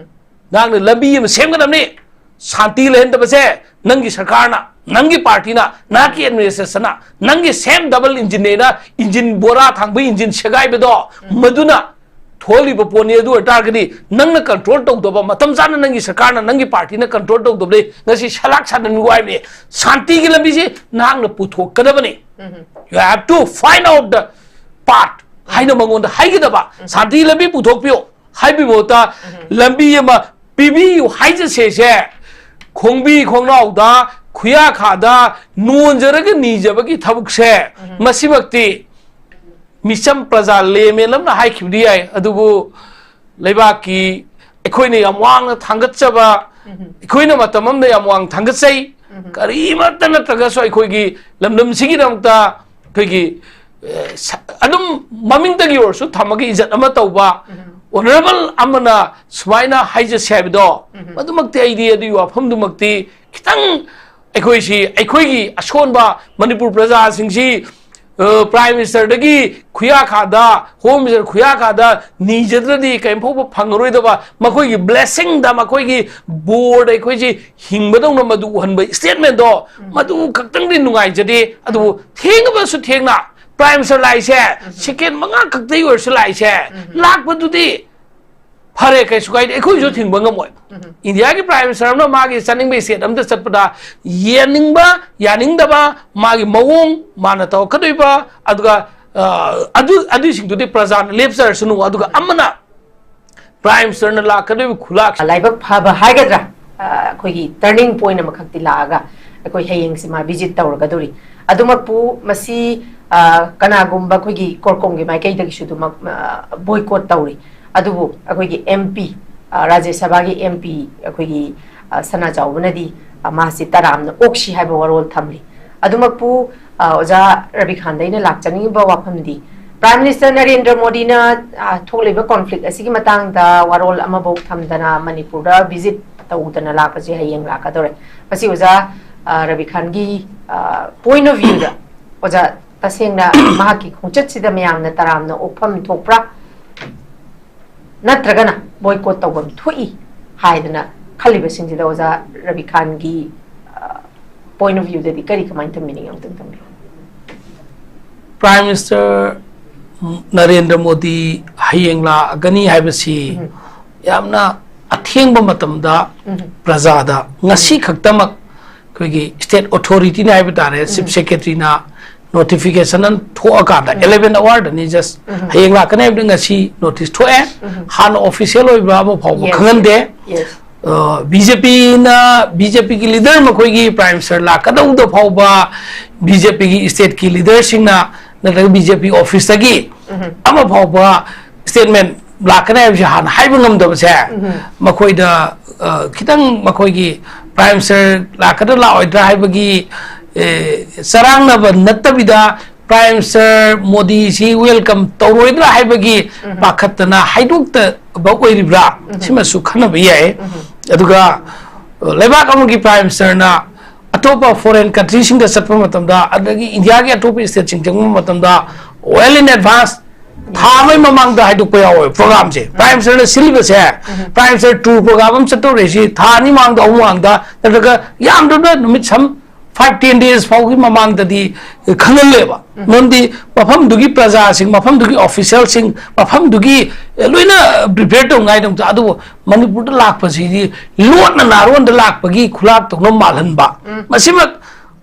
ꯅꯍꯥꯛꯅ ꯂꯝꯕꯤ ꯑꯃ ꯁꯦꯝꯒꯗꯕꯅꯤ꯫ ꯁꯥꯟꯇꯤ ꯂꯩꯍꯟꯗꯕꯁꯦ ꯅꯪꯒꯤ ꯁꯔꯀꯥꯔꯅ, ꯅꯪꯒꯤ partyꯅ, ꯅꯍꯥꯛꯀꯤ administrationꯅ, ꯅꯪꯒꯤ same double engineꯅ engine ꯕꯣꯔꯥ ꯊꯥꯡꯕ engine ꯁꯦꯒꯥꯏꯕꯗꯣ, ꯃꯗꯨꯅ ꯊꯣꯛꯍꯜꯂꯤꯕ ꯄꯣꯠꯅꯤ꯫ ꯑꯗꯨ ꯑꯣꯏꯇꯥꯔꯒꯗꯤ ꯅꯪꯅ control ꯇꯧꯗꯕ, ꯃꯇꯝ ꯆꯥꯅ ꯅꯪꯒꯤ ꯁꯔꯀꯥꯔꯅ, ꯅꯪꯒꯤ partyꯅ control ꯇꯧꯗꯕꯗꯒꯤ ꯉꯁꯤ ꯁꯂꯥꯛ ꯁꯥꯟꯅꯅꯤꯡꯕ ꯍꯥꯏꯕꯅꯤ꯫ ꯁꯥꯟꯇꯤꯒꯤ ꯂꯝꯕꯤꯁꯤ ꯅꯍꯥꯛꯅ ꯄꯨꯊꯣꯛꯀꯗꯕꯅꯤ꯫ You have to find out the path ꯍꯥꯏꯅ ꯃꯉꯣꯟꯗ ꯍꯥꯏꯒꯗꯕ꯫ ꯁꯥꯟꯇꯤ ꯂꯝꯕꯤ ꯄꯨꯊꯣꯛꯄꯤꯌꯨ ꯍꯥꯏꯕꯒꯤ ꯃꯍꯨꯠꯇ ꯂꯝꯕꯤ ꯑꯃ ꯄꯤꯕꯤꯌꯨ ꯍꯥꯏꯖꯁꯦꯁꯦ, ꯈꯣꯡꯕꯤ ꯈꯣꯡꯅꯥꯎꯗ, ꯈꯨꯌꯥꯈꯥꯗ ꯅꯣꯟꯖꯔꯒ ꯅꯤꯖꯕꯒꯤ ꯊꯕꯛꯁꯦ, ꯃꯁꯤꯃꯛꯇꯤ ꯃꯤꯆꯝ ꯄ꯭ꯔꯖꯥ layman ꯑꯃꯅ ꯍꯥꯏꯈꯤꯕꯗꯤ ꯌꯥꯏ, ꯑꯗꯨꯕꯨ ꯂꯩꯕꯥꯛꯀꯤ ꯑꯩꯈꯣꯏꯅ ꯌꯥꯝ ꯋꯥꯡꯅ ꯊꯥꯡꯒꯠꯆꯕ, ꯑꯩꯈꯣꯏꯅ ꯃꯇꯝ ꯑꯃꯗ ꯌꯥꯝ ꯋꯥꯡꯅ ꯊꯥꯡꯒꯠꯆꯩ, ꯀꯔꯤꯃꯠꯇ ꯅꯠꯇ꯭ꯔꯒꯁꯨ ꯑꯩꯈꯣꯏꯒꯤ ꯂꯝꯗꯝꯁꯤꯒꯤꯗꯃꯛꯇ ꯑꯩꯈꯣꯏꯒꯤ ꯑꯗꯨꯝ ꯃꯃꯤꯡꯗꯒꯤ ꯑꯣꯏꯔꯁꯨ ꯊꯝꯃꯒ ꯏꯖꯠ ꯑꯃ ꯇꯧꯕ ꯑꯣꯅꯔꯦꯕꯜ ꯑꯃꯅ ꯁꯨꯃꯥꯏꯅ ꯍꯥꯏꯖꯁꯦ ꯍꯥꯏꯕꯗꯣ, ꯃꯗꯨꯃꯛꯇꯤ ꯑꯩꯗꯤ ꯑꯗꯨꯒꯤ ꯋꯥꯐꯝꯗꯨꯃꯛꯇꯤ ꯈꯤꯇꯪ ꯑꯩꯈꯣꯏꯁꯤ, ꯑꯩꯈꯣꯏꯒꯤ ꯑꯁꯣꯟꯕ ꯃꯅꯤꯄꯨꯔ ꯄ꯭ꯔꯖꯥꯁꯤꯡꯁꯤ ꯄ꯭ꯔꯥꯏꯝ ꯃꯤꯅꯤꯁꯇꯔꯗꯒꯤ ꯈꯨꯌꯥꯈꯥꯗ, ꯍꯣꯝ ꯃꯤꯅꯤꯁꯇꯔ ꯈꯨꯌꯥꯈꯥꯗ ꯅꯤꯖꯗ꯭ꯔꯗꯤ ꯀꯔꯤꯝ ꯐꯥꯎꯕ ꯐꯪꯉꯔꯣꯏꯗꯕ, ꯃꯈꯣꯏꯒꯤ ꯕ꯭ꯂꯦꯁꯤꯡꯗ, ꯃꯈꯣꯏꯒꯤ ꯕꯣꯔꯗ ꯑꯩꯈꯣꯏꯁꯤ ꯍꯤꯡꯕꯗꯧꯅ ꯃꯗꯨ ꯎꯍꯟꯕ ꯏꯁꯇꯦꯠꯃꯦꯟꯗꯣ, ꯃꯗꯨ ꯈꯛꯇꯪꯗꯤ ꯅꯨꯡꯉꯥꯏꯖꯗꯦ꯫ ꯑꯗꯨꯕꯨ ꯊꯦꯡꯉꯕꯁꯨ ꯊꯦꯡꯅ ꯄ꯭ꯔꯥꯏꯝ ꯃꯤꯅꯤꯁꯇꯔ ꯂꯥꯛꯏꯁꯦ, ꯁꯦꯀꯦꯟ ꯃꯉꯥ ꯈꯛꯇꯒꯤ ꯑꯣꯏꯔꯁꯨ ꯂꯥꯛꯏꯁꯦ, ꯂꯥꯛꯄꯗꯨꯗꯤ ꯐꯔꯦ, ꯀꯩꯁꯨ ꯀꯥꯏꯗꯦ, ꯑꯩꯈꯣꯏꯁꯨ ꯊꯤꯡꯕ ꯉꯝꯃꯣꯏ꯫ ꯏꯟꯗꯤꯌꯥꯒꯤ ꯄ꯭ꯔꯥꯏꯝ ꯃꯤꯅꯤꯁꯇꯔ ꯑꯃꯅ ꯃꯥꯒꯤ ꯆꯠꯅꯤꯡꯕ ꯏꯁꯇꯦꯠ ꯑꯝꯗ ꯆꯠꯄꯗ ꯌꯦꯡꯅꯤꯡꯕ ꯌꯥꯅꯤꯡꯗꯕ, ꯃꯥꯒꯤ ꯃꯑꯣꯡ, ꯃꯥꯅ ꯇꯧꯔꯛꯀꯗꯣꯏꯕ, ꯑꯗꯨꯒ, ꯑ, ꯑꯗꯨ, ꯑꯗꯨꯏꯁꯤꯡꯗꯨꯗꯤ ꯄ꯭ꯔꯖꯥꯅ ꯂꯦꯞꯆꯔꯁꯅꯨ꯫ ꯑꯗꯨꯒ ꯑꯃꯅ ꯄ꯭ꯔꯥꯏꯝ ꯃꯤꯅꯤꯁꯇꯔꯅ ꯂꯥꯛꯀꯗꯣꯏꯕ ꯈꯨꯂꯥꯛꯁꯤ ꯂꯥꯏꯕꯛ ꯐꯕ ꯍꯥꯏꯒꯗ꯭ꯔꯥ, ꯑ, ꯑꯩꯈꯣꯏꯒꯤ ꯇꯔꯅꯤꯡ ꯄꯣꯏꯟ ꯑꯃꯈꯛꯇꯤ ꯂꯥꯛꯑꯒ ꯑꯩꯈꯣꯏ ꯍꯌꯦꯡꯁꯤ ꯃꯥ ꯚꯤꯖꯤꯠ ꯇꯧꯔꯒꯗꯧꯔꯤ꯫ ꯑꯗꯨꯃꯛꯄꯨ ꯃꯁꯤ, ꯑ, ꯀꯅꯥꯒꯨꯝꯕ ꯑꯩꯈꯣꯏꯒꯤ ꯀꯣꯔꯀꯣꯝꯒꯤ ꯃꯥꯏꯀꯩꯗꯒꯤꯁꯨ ꯑꯗꯨꯃꯛ, ꯑ, ꯕꯣꯏꯀꯣꯠ ꯇꯧꯔꯤ꯫ ꯑꯗꯨꯕꯨ ꯑꯩꯈꯣꯏꯒꯤ ꯑꯦꯝ ꯄꯤ, ꯑ, ꯔꯥꯖ꯭ꯌ ꯁꯚꯥꯒꯤ ꯑꯦꯝ ꯄꯤ ꯑꯩꯈꯣꯏꯒꯤ, ꯑ, ꯁꯅꯥ ꯆꯥꯎꯕꯅꯗꯤ, ꯑ, ꯃꯥꯁꯤ ꯇꯔꯥꯝꯅ ꯑꯣꯛꯁꯤ ꯍꯥꯏꯕ ꯋꯥꯔꯣꯜ ꯊꯝꯂꯤ꯫ ꯑꯗꯨꯃꯛꯄꯨ, ꯑ, ꯑꯣꯖꯥ ꯔꯕꯤꯈꯥꯟꯗ ꯑꯩꯅ ꯂꯥꯛꯆꯅꯤꯡꯉꯤꯕ ꯋꯥꯐꯝꯗꯤ, ꯄ꯭ꯔꯥꯏꯝ ꯃꯤꯅꯤꯁꯇꯔ ꯅꯔꯦꯟꯗ꯭ꯔ ꯃꯣꯗꯤꯅ, ꯑ, ꯊꯣꯛꯂꯤꯕ ꯀꯣꯟꯐ꯭ꯂꯤꯛ ꯑꯁꯤꯒꯤ ꯃꯇꯥꯡꯗ ꯋꯥꯔꯣꯜ ꯑꯃꯐꯥꯎ ꯊꯝꯗꯅ ꯃꯅꯤꯄꯨꯔꯗ ꯚꯤꯖꯤꯠ ꯇꯧꯗꯅ ꯂꯥꯛꯄꯁꯦ ꯍꯌꯦꯡ ꯂꯥꯛꯀꯗꯧꯔꯦ꯫ ꯃꯁꯤ ꯑꯣꯖꯥ, ꯑ, ꯔꯕꯤꯈꯥꯟꯒꯤ, ꯑ, ꯄꯣꯏꯟ ꯑꯣꯐ ꯚ꯭ꯌꯨꯗ, ꯑꯣꯖꯥ, ꯇꯁꯦꯡꯅ ꯃꯍꯥꯛꯀꯤ ꯈꯣꯡꯆꯠꯁꯤꯗ ꯃꯌꯥꯝꯅ ꯇꯔꯥꯝꯅ ꯑꯣꯛꯐꯝ ꯊꯣꯛꯄ꯭ꯔꯥ? ꯅꯠꯇ꯭ꯔꯒꯅ ꯕꯣꯏꯀꯣꯠ ꯇꯧꯐꯝ ꯊꯣꯛꯏ ꯍꯥꯏꯗꯅ ꯈꯜꯂꯤꯕꯁꯤꯡꯁꯤꯗ ꯑꯣꯖꯥ ꯔꯕꯤꯈꯥꯟꯒꯤ, ꯑ, ꯄꯣꯏꯟ ꯑꯣꯐ ꯚ꯭ꯌꯨꯗꯗꯤ ꯀꯔꯤ, ꯀꯃꯥꯏꯅ ꯊꯝꯕꯤꯅꯤꯡꯉꯤ? ꯑꯃꯨꯛꯇꯪ ꯊꯝꯕꯤꯌꯨ꯫ ꯄ꯭ꯔꯥꯏꯝ ꯃꯤꯅꯤꯁꯇꯔ ꯅꯔꯦꯟꯗ꯭ꯔ ꯃꯣꯗꯤ ꯍꯌꯦꯡ ꯂꯥꯛꯑꯒꯅꯤ ꯍꯥꯏꯕꯁꯤ ꯎꯝ꯫ ꯌꯥꯝꯅ ꯑꯊꯦꯡꯕ ꯃꯇꯝꯗ ꯎꯝ꯫ ꯄ꯭ꯔꯖꯥꯗ ꯉꯁꯤ ꯈꯛꯇꯃꯛ ꯑꯩꯈꯣꯏꯒꯤ ꯁ꯭ꯇꯦꯠ ꯑꯣꯊꯣꯔꯤꯇꯤꯅ ꯍꯥꯏꯕ ꯇꯥꯔꯦ, ꯆꯤꯐ ꯎꯝ꯫ ꯁꯦꯀ꯭ꯔꯦꯇꯔꯤꯅ ꯅꯣꯇꯤꯐꯤꯀꯦꯁꯟ ꯑꯃ ꯊꯣꯛꯑꯀꯥꯟꯗ, ꯎꯝ꯫ Eleven ꯑꯋꯥꯔꯗꯅꯤ just. ꯎꯝ꯫ ꯍꯌꯦꯡ ꯂꯥꯛꯀꯅꯤ ꯍꯥꯏꯕꯗꯤ ꯉꯁꯤ ꯅꯣꯇꯤꯁ ꯊꯣꯛꯑꯦ꯫ ꯎꯝ꯫ ꯍꯥꯟꯅ ꯑꯣꯐꯤꯁꯤꯌꯦꯜ ꯑꯣꯏꯕ ꯑꯃ ꯐꯥꯎꯕ ꯌꯦꯁ, ꯈꯪꯍꯟꯗꯦ꯫ Yes, yes. ꯑ, ꯕꯤ ꯖꯦ ꯄꯤꯅ, ꯕꯤ ꯖꯦ ꯄꯤꯒꯤ ꯂꯤꯗꯔ ꯃꯈꯣꯏꯒꯤ ꯄ꯭ꯔꯥꯏꯝ ꯃꯤꯅꯤꯁꯇꯔ ꯂꯥꯛꯀꯗꯧꯗ ꯐꯥꯎꯕ ꯕꯤ ꯖꯦ ꯄꯤꯒꯤ ꯁ꯭ꯇꯦꯠꯀꯤ ꯂꯤꯗꯔꯁꯤꯡꯅ ꯅꯠꯇ꯭ꯔꯒ ꯕꯤ ꯖꯦ ꯄꯤ ꯑꯣꯐꯤꯁꯇꯒꯤ ꯎꯝ꯫ ꯑꯃ ꯐꯥꯎꯕ ꯁ꯭ꯇꯦꯠꯃꯦꯟ ꯂꯥꯛꯀꯅꯤ ꯍꯥꯏꯕꯁꯤ ꯍꯥꯟꯅ ꯍꯥꯏꯕ ꯉꯝꯗꯕꯁꯦ ꯎꯝ꯫ ꯃꯈꯣꯏꯗ, ꯑ, ꯈꯤꯇꯪ ꯃꯈꯣꯏꯒꯤ ꯄ꯭ꯔꯥꯏꯝ ꯃꯤꯅꯤꯁꯇꯔ ꯂꯥꯛꯀꯗ꯭ꯔꯥ ꯂꯥꯛꯑꯣꯏꯗ꯭ꯔꯥ ꯍꯥꯏꯕꯒꯤ, ꯑꯦ, ꯆꯔꯥꯡꯅꯕ ꯅꯠꯇꯕꯤꯗ Prime Minister ꯃꯣꯗꯤꯁꯤ welcome ꯇꯧꯔꯣꯏꯗ꯭ꯔꯥ ꯍꯥꯏꯕꯒꯤ ꯄꯥꯈꯠꯇꯅ ꯍꯥꯏꯗꯣꯛꯇꯕ ꯑꯣꯏꯔꯤꯕ꯭ꯔꯥ? ꯁꯤꯃꯁꯨ ꯈꯟꯅꯕ ꯌꯥꯏ꯫ ꯑꯗꯨꯒ, ꯑ, ꯂꯩꯕꯥꯛ ꯑꯃꯒꯤ Prime Ministerꯅ ꯑꯇꯣꯞꯄ foreign countryꯁꯤꯡꯗ ꯆꯠꯄ ꯃꯇꯝꯗ, ꯑꯗꯒꯤ ꯏꯟꯗꯤꯌꯥꯒꯤ ꯑꯇꯣꯞꯄ stateꯁꯤꯡ ꯆꯪꯕ ꯃꯇꯝꯗ, well in advance, ꯊꯥ ꯑꯃꯒꯤ ꯃꯃꯥꯡꯗ ꯍꯥꯏꯗꯣꯛꯄ ꯌꯥꯎꯋꯦ programꯁꯦ꯫ Prime Ministerꯅ ꯁꯤꯜꯂꯤꯕꯁꯦ, Prime Minister tour program ꯑꯃ ꯆꯠꯇꯧꯔꯦ, ꯁꯤ ꯊꯥ ꯑꯅꯤ ꯃꯃꯥꯡꯗ, ꯑꯍꯨꯝ ꯃꯃꯥꯡꯗ, ꯅꯠꯇ꯭ꯔꯒ ꯌꯥꯝꯗ꯭ꯔꯕꯗ ꯅꯨꯃꯤꯠ some five, ten days ꯐꯥꯎꯒꯤ ꯃꯃꯥꯡꯗꯗꯤ ꯈꯪꯍꯜꯂꯦꯕ꯫ ꯃꯔꯝꯗꯤ ꯃꯐꯝꯗꯨꯒꯤ ꯄ꯭ꯔꯖꯥꯁꯤꯡ, ꯃꯐꯝꯗꯨꯒꯤ officialꯁꯤꯡ, ꯃꯐꯝꯗꯨꯒꯤ, ꯑꯦ, ꯂꯣꯏꯅ prepare ꯇꯧꯅꯉꯥꯏꯗꯃꯛꯇ꯫ ꯑꯗꯨꯕꯨ ꯃꯅꯤꯄꯨꯔꯗ ꯂꯥꯛꯄꯁꯤꯗꯤ ꯂꯣꯠꯅ ꯅꯥꯔꯣꯟꯗ ꯂꯥꯛꯄꯒꯤ ꯈꯨꯂꯥꯛꯇꯧꯅ ꯃꯥꯜꯍꯟꯕ꯫ ꯃꯁꯤꯃꯛ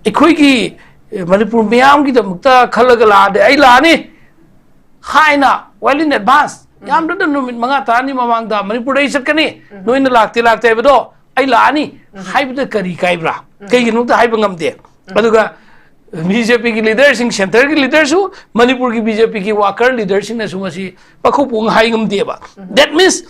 ꯑꯩꯈꯣꯏꯒꯤ, ꯑꯦ, ꯃꯅꯤꯄꯨꯔ ꯃꯤꯌꯥꯝꯒꯤꯗꯃꯛꯇ ꯈꯜꯂꯒ ꯂꯥꯛꯑꯗꯤ ꯑꯩ ꯂꯥꯛꯑꯅꯤ ꯍꯥꯏꯅ well in advance, ꯌꯥꯝꯗ꯭ꯔꯕꯗ ꯅꯨꯃꯤꯠ ꯃꯉꯥ ꯇꯔꯥꯅꯤ ꯃꯃꯥꯡꯗ ꯃꯅꯤꯄꯨꯔꯗ ꯑꯩ ꯆꯠꯀꯅꯤ, ꯅꯣꯏꯅ ꯂꯥꯛꯇꯦ ꯂꯥꯛꯇꯦ ꯍꯥꯏꯕꯗꯣ ꯑꯩ ꯂꯥꯛꯑꯅꯤ ꯍꯥꯏꯕꯗ ꯀꯔꯤ ꯀꯥꯏꯕ꯭ꯔꯥ? ꯀꯩꯒꯤꯅꯣ ꯑꯝꯇ ꯍꯥꯏꯕ ꯉꯝꯗꯦ꯫ ꯑꯗꯨꯒ BJPꯒꯤ leaderꯁꯤꯡ, centreꯒꯤ leaderꯁꯨ, ꯃꯅꯤꯄꯨꯔꯒꯤ BJPꯒꯤ worker leaderꯁꯤꯡꯅꯁꯨ ꯃꯁꯤ ꯃꯈꯧ ꯄꯣꯡ ꯍꯥꯏ ꯉꯝꯗꯦꯕ꯫ That means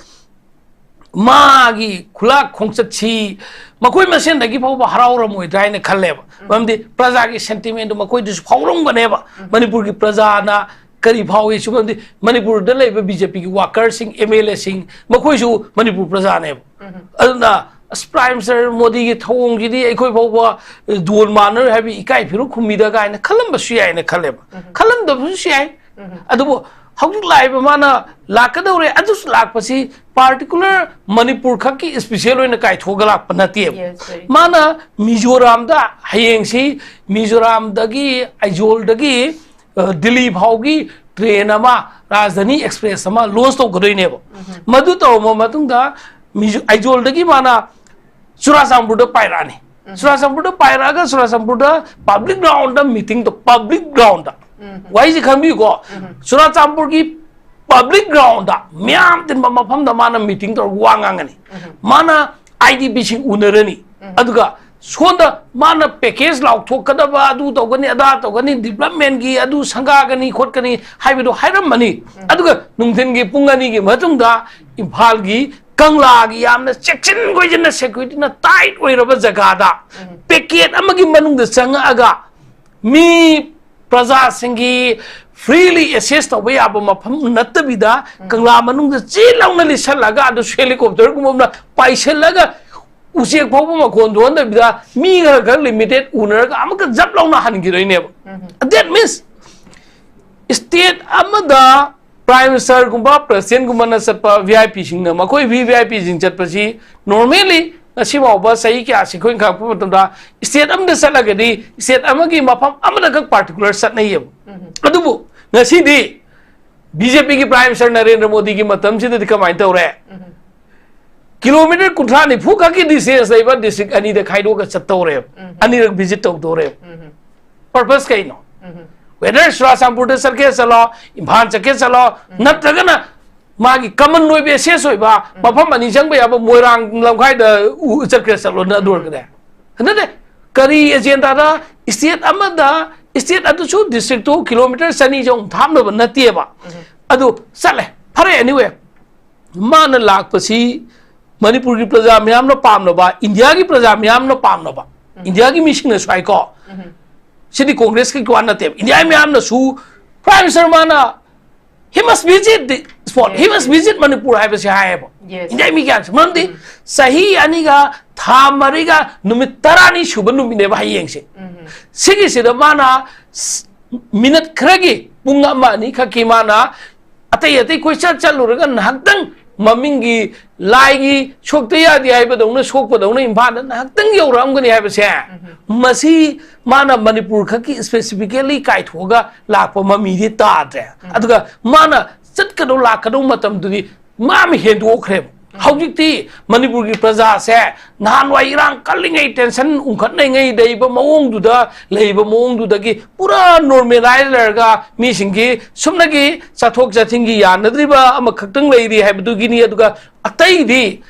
ꯃꯥꯒꯤ ꯈꯨꯂꯥꯛ ꯈꯣꯡꯆꯠꯁꯤ ꯃꯈꯣꯏ ꯃꯁꯦꯟꯗꯒꯤ ꯐꯥꯎꯕ ꯍꯔꯥꯎꯔꯝꯃꯣꯏꯗ꯭ꯔꯥ ꯍꯥꯏꯅ ꯈꯜꯂꯦꯕ꯫ ꯃꯔꯝꯗꯤ ꯄ꯭ꯔꯖꯥꯒꯤ sentimentꯗꯨ ꯃꯈꯣꯏꯗꯁꯨ ꯐꯥꯎꯔꯝꯒꯅꯦꯕ꯫ ꯃꯅꯤꯄꯨꯔꯒꯤ ꯄ꯭ꯔꯖꯥꯅ ꯀꯔꯤ ꯐꯥꯎꯏ? ꯁꯨꯝꯕꯗꯤ ꯃꯅꯤꯄꯨꯔꯗ ꯂꯩꯕ BJPꯒꯤ workerꯁꯤꯡ, MLAꯁꯤꯡ, ꯃꯈꯣꯏꯁꯨ ꯃꯅꯤꯄꯨꯔ ꯄ꯭ꯔꯖꯥꯅꯦꯕ꯫ ꯑꯗꯨꯅ ꯑꯁ, Prime Minister ꯃꯣꯗꯤꯒꯤ ꯊꯧꯑꯣꯡꯁꯤꯗꯤ ꯑꯩꯈꯣꯏ ꯐꯥꯎꯕ, ꯑ, ꯗꯣꯟ ꯃꯥꯟꯅꯔꯣꯏ ꯍꯥꯏꯕ ꯏꯀꯥꯏ ꯐꯤꯔꯨꯛ ꯈꯨꯝꯃꯤꯗ ꯀꯥꯏꯅ ꯈꯜꯂꯝꯕꯁꯨ ꯌꯥꯏꯅ ꯈꯜꯂꯦꯕ꯫ ꯈꯜꯂꯝꯗꯕꯁꯨ ꯌꯥꯏ꯫ ꯑꯗꯨꯕꯨ ꯍꯧꯖꯤꯛ ꯂꯥꯛꯏꯕ ꯃꯥꯅ ꯂꯥꯛꯀꯗꯧꯔꯦ, ꯑꯗꯨꯁꯨ ꯂꯥꯛꯄꯁꯤ particular ꯃꯅꯤꯄꯨꯔ ꯈꯛꯀꯤ special ꯑꯣꯏꯅ ꯀꯥꯏꯊꯣꯛꯑꯒ ꯂꯥꯛꯄ ꯅꯠꯇꯦꯕ꯫ Yes, very true. ꯃꯥꯅ ꯃꯤꯖꯣꯔꯥꯝꯗ ꯍꯌꯦꯡꯁꯤ ꯃꯤꯖꯣꯔꯥꯝꯗꯒꯤ, ꯑꯥꯏꯖꯣꯜꯗꯒꯤ, ꯑ, ꯗꯤꯜꯂꯤ ꯐꯥꯎꯒꯤ train ꯑꯃ, ꯔꯥꯖꯙꯥꯅꯤ Express ꯑꯃ launch ꯇꯧꯒꯗꯣꯏꯅꯦꯕ꯫ ꯃꯗꯨ ꯇꯧꯔꯕ ꯃꯇꯨꯡꯗ ꯃꯤꯖꯣ-, ꯑꯥꯏꯖꯣꯜꯗꯒꯤ ꯃꯥꯅ ꯆꯨꯔꯥꯆꯥꯟꯄꯨꯔꯗ ꯄꯥꯏꯔꯛꯑꯅꯤ꯫ ꯆꯨꯔꯥꯆꯥꯟꯄꯨꯔꯗ ꯄꯥꯏꯔꯛꯑꯒ ꯆꯨꯔꯥꯆꯥꯟꯄꯨꯔꯗ public groundꯗ meeting ꯇꯧ-, public groundꯗ꯫ ꯋꯥꯍꯩꯁꯦ ꯈꯪꯕꯤꯌꯨꯀꯣ꯫ ꯆꯨꯔꯥꯆꯥꯟꯄꯨꯔꯒꯤ public groundꯗ, ꯃꯤꯌꯥꯝ ꯇꯤꯟꯕ ꯃꯐꯝꯗ ꯃꯥꯅ meeting ꯇꯧꯔꯒ ꯋꯥ ꯉꯥꯡꯒꯅꯤ꯫ ꯃꯥꯅ IDPꯁꯤꯡ ꯎꯅꯔꯅꯤ꯫ ꯑꯗꯨꯒ ꯁꯣꯝꯗ ꯃꯥꯅ package ꯂꯥꯎꯊꯣꯛꯀꯗꯕ, ꯑꯗꯨ ꯇꯧꯒꯅꯤ, ꯑꯗꯥ ꯇꯧꯒꯅꯤ, developmentꯀꯤ ꯑꯗꯨ ꯁꯪꯒꯥꯒꯅꯤ ꯈꯣꯠꯀꯅꯤ ꯍꯥꯏꯕꯗꯨ ꯍꯥꯏꯔꯝꯃꯅꯤ꯫ ꯑꯗꯨꯒ ꯅꯨꯡꯊꯤꯟꯒꯤ ꯄꯨꯡ ꯑꯅꯤꯒꯤ ꯃꯇꯨꯡꯗ ꯏꯝꯐꯥꯜꯒꯤ ꯀꯪꯂꯥꯒꯤ ꯌꯥꯝꯅ ꯆꯦꯛꯁꯤꯟ ꯈꯣꯏꯖꯤꯟꯅ securityꯅ tight ꯑꯣꯏꯔꯕ ꯖꯒꯥꯗ packet ꯑꯃꯒꯤ ꯃꯅꯨꯡꯗ ꯆꯪꯉꯛꯑꯒ ꯃꯤ ꯄ꯭ꯔꯖꯥꯁꯤꯡꯒꯤ freely access ꯇꯧꯕ ꯌꯥꯕ ꯃꯐꯝ ꯅꯠꯇꯕꯤꯗ, ꯀꯪꯂꯥ ꯃꯅꯨꯡꯗ ꯆꯤ ꯂꯥꯎꯅ ꯂꯤꯠꯁꯜꯂꯒ, ꯑꯗꯨꯁꯨ helicopter ꯒꯨꯝꯕ ꯑꯃꯅ ꯄꯥꯏꯁꯤꯜꯂꯒ, ꯎꯆꯦꯛ ꯐꯥꯎꯕ ꯃꯈꯣꯟ ꯊꯣꯛꯍꯟꯗꯕꯤꯗ, ꯃꯤ ꯈꯔ ꯈꯛ limited ꯎꯅꯔꯒ ꯑꯃꯨꯛꯀ ꯖꯞ ꯂꯥꯎꯅ ꯍꯟꯈꯤꯗꯣꯏꯅꯦꯕ꯫ That means, state ꯑꯃꯗ Prime Minister ꯒꯨꯝꯕ, President ꯒꯨꯝꯕꯅ ꯆꯠꯄ V I P ꯁꯤꯡꯅ, ꯃꯈꯣꯏ V V I P ꯁꯤꯡ ꯆꯠꯄꯁꯤ normally ꯉꯁꯤ ꯐꯥꯎꯕ ꯆꯍꯤ ꯀꯌꯥꯁꯤ ꯑꯩꯈꯣꯏꯅ ꯈꯪꯉꯛꯄ ꯃꯇꯝꯗ, state ꯑꯃꯗ ꯆꯠꯂꯒꯗꯤ state ꯑꯃꯒꯤ ꯃꯐꯝ ꯑꯃꯗ ꯈꯛ particular ꯆꯠꯅꯩꯌꯦꯕ꯫ ꯑꯗꯨꯕꯨ ꯉꯁꯤꯗꯤ B J P ꯒꯤ Prime Minister ꯅꯔꯦꯟꯗ꯭ꯔ ꯃꯣꯗꯤꯒꯤ ꯃꯇꯝꯁꯤꯗꯗꯤ ꯀꯃꯥꯏꯅ ꯇꯧꯔꯦ? Kilometre ꯀꯨꯟꯊ꯭ꯔꯥ ꯅꯤꯐꯨ ꯈꯛꯀꯤ distance ꯂꯩꯕ district ꯑꯅꯤꯗ ꯈꯥꯏꯗꯣꯛꯑꯒ ꯆꯠꯇꯧꯔꯦꯕ꯫ ꯑꯅꯤꯔꯛ visit ꯇꯧꯗꯧꯔꯦꯕ꯫ Purpose ꯀꯩꯅꯣ? Whether ꯆꯨꯔꯥꯆꯥꯟꯄꯨꯔꯗ ꯆꯠꯀꯦ ꯆꯠꯂꯣ, ꯏꯝꯐꯥꯜ ꯆꯠꯀꯦ ꯆꯠꯂꯣ, ꯅꯠꯇ꯭ꯔꯒꯅ ꯃꯥꯒꯤ common ꯑꯣꯏꯕ, access ꯑꯣꯏꯕ ꯃꯐꯝ ꯑꯅꯤ ꯆꯪꯕ ꯌꯥꯕ ꯃꯣꯏꯔꯥꯡ ꯂꯝꯈꯥꯏꯗ ꯎ-, ꯆꯠꯀꯦ ꯆꯠꯂꯣ, ꯅ ꯑꯗꯨ ꯑꯣꯏꯔꯒꯗꯤ꯫ ꯅꯠꯇꯦ, ꯀꯔꯤ agenda ꯗ state ꯑꯃꯗ, state ꯑꯗꯨꯁꯨ district ꯇꯨ kilometre ꯆꯅꯤ ꯆꯍꯨꯝ ꯊꯥꯞꯅꯕ ꯅꯠꯇꯦꯕ꯫ ꯑꯗꯨ ꯆꯠꯂꯦ, ꯐꯔꯦ, anyway꯫ ꯃꯥꯅ ꯂꯥꯛꯄꯁꯤ ꯃꯅꯤꯄꯨꯔꯒꯤ ꯄ꯭ꯔꯖꯥ ꯃꯤꯌꯥꯝꯅ ꯄꯥꯝꯅꯕ, ꯏꯟꯗꯤꯌꯥꯒꯤ ꯄ꯭ꯔꯖꯥ ꯃꯤꯌꯥꯝꯅ ꯄꯥꯝꯅꯕ, ꯏꯟꯗꯤꯌꯥꯒꯤ ꯃꯤꯁꯤꯡꯅꯁꯨ ꯍꯥꯏꯀꯣ, ꯁꯤꯗꯤ ꯀꯣꯡꯒ꯭ꯔꯦꯁꯀꯤ ꯋꯥ ꯅꯠꯇꯦꯕ, ꯏꯟꯗꯤꯌꯥꯒꯤ ꯃꯤꯌꯥꯝꯅꯁꯨ, Prime Minister ꯃꯥꯅ, he must visit the spot, he must visit Manipur ꯍꯥꯏꯕꯁꯦ ꯍꯥꯏꯌꯦꯕ꯫ Yes. ꯏꯟꯗꯤꯌꯥꯒꯤ ꯃꯤ ꯀꯌꯥꯁꯦ, ꯃꯔꯝꯗꯤ ꯆꯍꯤ ꯑꯅꯤꯒ ꯊꯥ ꯃꯔꯤꯒ ꯅꯨꯃꯤꯠ ꯇꯔꯥꯅꯤ ꯁꯨꯕ ꯅꯨꯃꯤꯠꯅꯦꯕ ꯍꯌꯦꯡꯁꯦ꯫ ꯁꯤꯒꯤꯁꯤꯗ ꯃꯥꯅ ꯁ-, minute ꯈꯔꯒꯤ, ꯄꯨꯡ ꯑꯃ ꯑꯅꯤ ꯈꯛꯀꯤ ꯃꯥꯅ ꯑꯇꯩ ꯑꯇꯩ ꯀꯣꯏꯆꯠ ꯆꯠꯂꯨꯔꯒ ꯉꯥꯏꯍꯥꯛꯇꯪ ꯃꯃꯤꯡꯒꯤ ꯂꯥꯏꯒꯤ ꯁꯣꯛꯇ ꯌꯥꯗꯦ ꯍꯥꯏꯕꯗꯧꯅ, ꯁꯣꯛꯄꯗꯧꯅ ꯏꯝꯐꯥꯜꯗ ꯉꯥꯏꯍꯥꯛꯇꯪ ꯌꯧꯔꯛꯑꯝꯒꯅꯤ ꯍꯥꯏꯕꯁꯦ, ꯃꯁꯤ ꯃꯥꯅ ꯃꯅꯤꯄꯨꯔ ꯈꯛꯀꯤ specifically ꯀꯥꯏꯊꯣꯛꯑꯒ ꯂꯥꯛꯄ ꯃꯃꯤꯗꯤ ꯇꯥꯗ꯭ꯔꯦ꯫ ꯑꯗꯨꯒ ꯃꯥꯅ ꯆꯠꯀꯗꯧ ꯂꯥꯛꯀꯗꯧ ꯃꯇꯝꯗꯨꯗꯤ ꯃꯥ ꯑꯃ ꯍꯦꯟꯗꯣꯛꯈ꯭ꯔꯦꯕ꯫ ꯍꯧꯖꯤꯛꯇꯤ ꯃꯅꯤꯄꯨꯔꯒꯤ ꯄ꯭ꯔꯖꯥꯁꯦ ꯅꯍꯥꯟꯋꯥꯏ ꯏꯔꯥꯡ ꯀꯜꯂꯤꯉꯩ, tension ꯎꯪꯈꯠꯅꯉꯩ ꯂꯩꯕ ꯃꯑꯣꯡꯗꯨꯗ, ꯂꯩꯕ ꯃꯑꯣꯡꯗꯨꯗꯒꯤ ꯄꯨꯔꯥ normalize ꯂꯩꯔꯒ, ꯃꯤꯁꯤꯡꯒꯤ ꯁꯨꯞꯅꯒꯤ ꯆꯠꯊꯣꯛ ꯆꯠꯁꯤꯟꯒꯤ ꯌꯥꯅꯗ꯭ꯔꯤꯕ ꯑꯃꯈꯛꯇꯪ ꯂꯩꯔꯤ ꯍꯥꯏꯕꯗꯨꯒꯤꯅꯤ꯫ ꯑꯗꯨꯒ ꯑꯇꯩꯗꯤ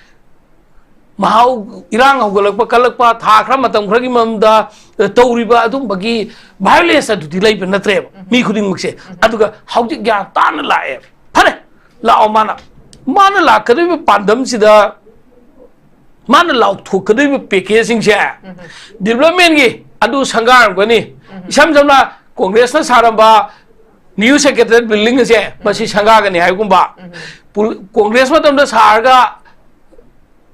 ꯃꯍꯥꯎ, ꯏꯔꯥꯡ ꯍꯧꯒꯠꯂꯛꯄ ꯀꯜꯂꯛꯄ, ꯊꯥ ꯈꯔ, ꯃꯇꯝ ꯈꯔꯒꯤ ꯃꯅꯨꯡꯗ, ꯑ, ꯇꯧꯔꯤꯕ ꯑꯗꯨꯝꯕꯒꯤ violence ꯑꯗꯨꯗꯤ ꯂꯩꯕ ꯅꯠꯇ꯭ꯔꯦꯕ, ꯃꯤ ꯈꯨꯗꯤꯡꯃꯛꯁꯦ꯫ ꯑꯗꯨꯒ ꯍꯧꯖꯤꯛ ꯒ꯭ꯌꯥꯟ ꯇꯥꯅ ꯂꯥꯛꯑꯦ꯫ ꯐꯔꯦ, ꯂꯥꯛꯑꯣ, ꯃꯥꯅ, ꯃꯥꯅ ꯂꯥꯛꯀꯗꯧꯔꯤꯕ ꯄꯥꯟꯗꯝꯁꯤꯗ, ꯃꯥꯅ ꯂꯥꯎꯊꯣꯛꯀꯗꯧꯔꯤꯕ package ꯁꯤꯡꯁꯦ, development ꯀꯤ ꯑꯗꯨ ꯁꯪꯒꯥꯔꯝꯒꯅꯤ꯫ ꯏꯁꯝ ꯁꯝꯅ ꯀꯣꯡꯒ꯭ꯔꯦꯁꯅ ꯁꯥꯔꯝꯕ ꯅ꯭ꯌꯨ ꯁꯦꯀ꯭ꯔꯦꯇꯦꯔꯤꯌꯦꯠ ꯕꯤꯜꯗꯤꯡ ꯑꯁꯦ ꯃꯁꯤ ꯁꯪꯒꯥꯒꯅꯤ ꯍꯥꯏꯕꯒꯨꯝꯕ, ꯄꯨ-, ꯀꯣꯡꯒ꯭ꯔꯦꯁ ꯃꯇꯝꯗ ꯁꯥꯔꯒ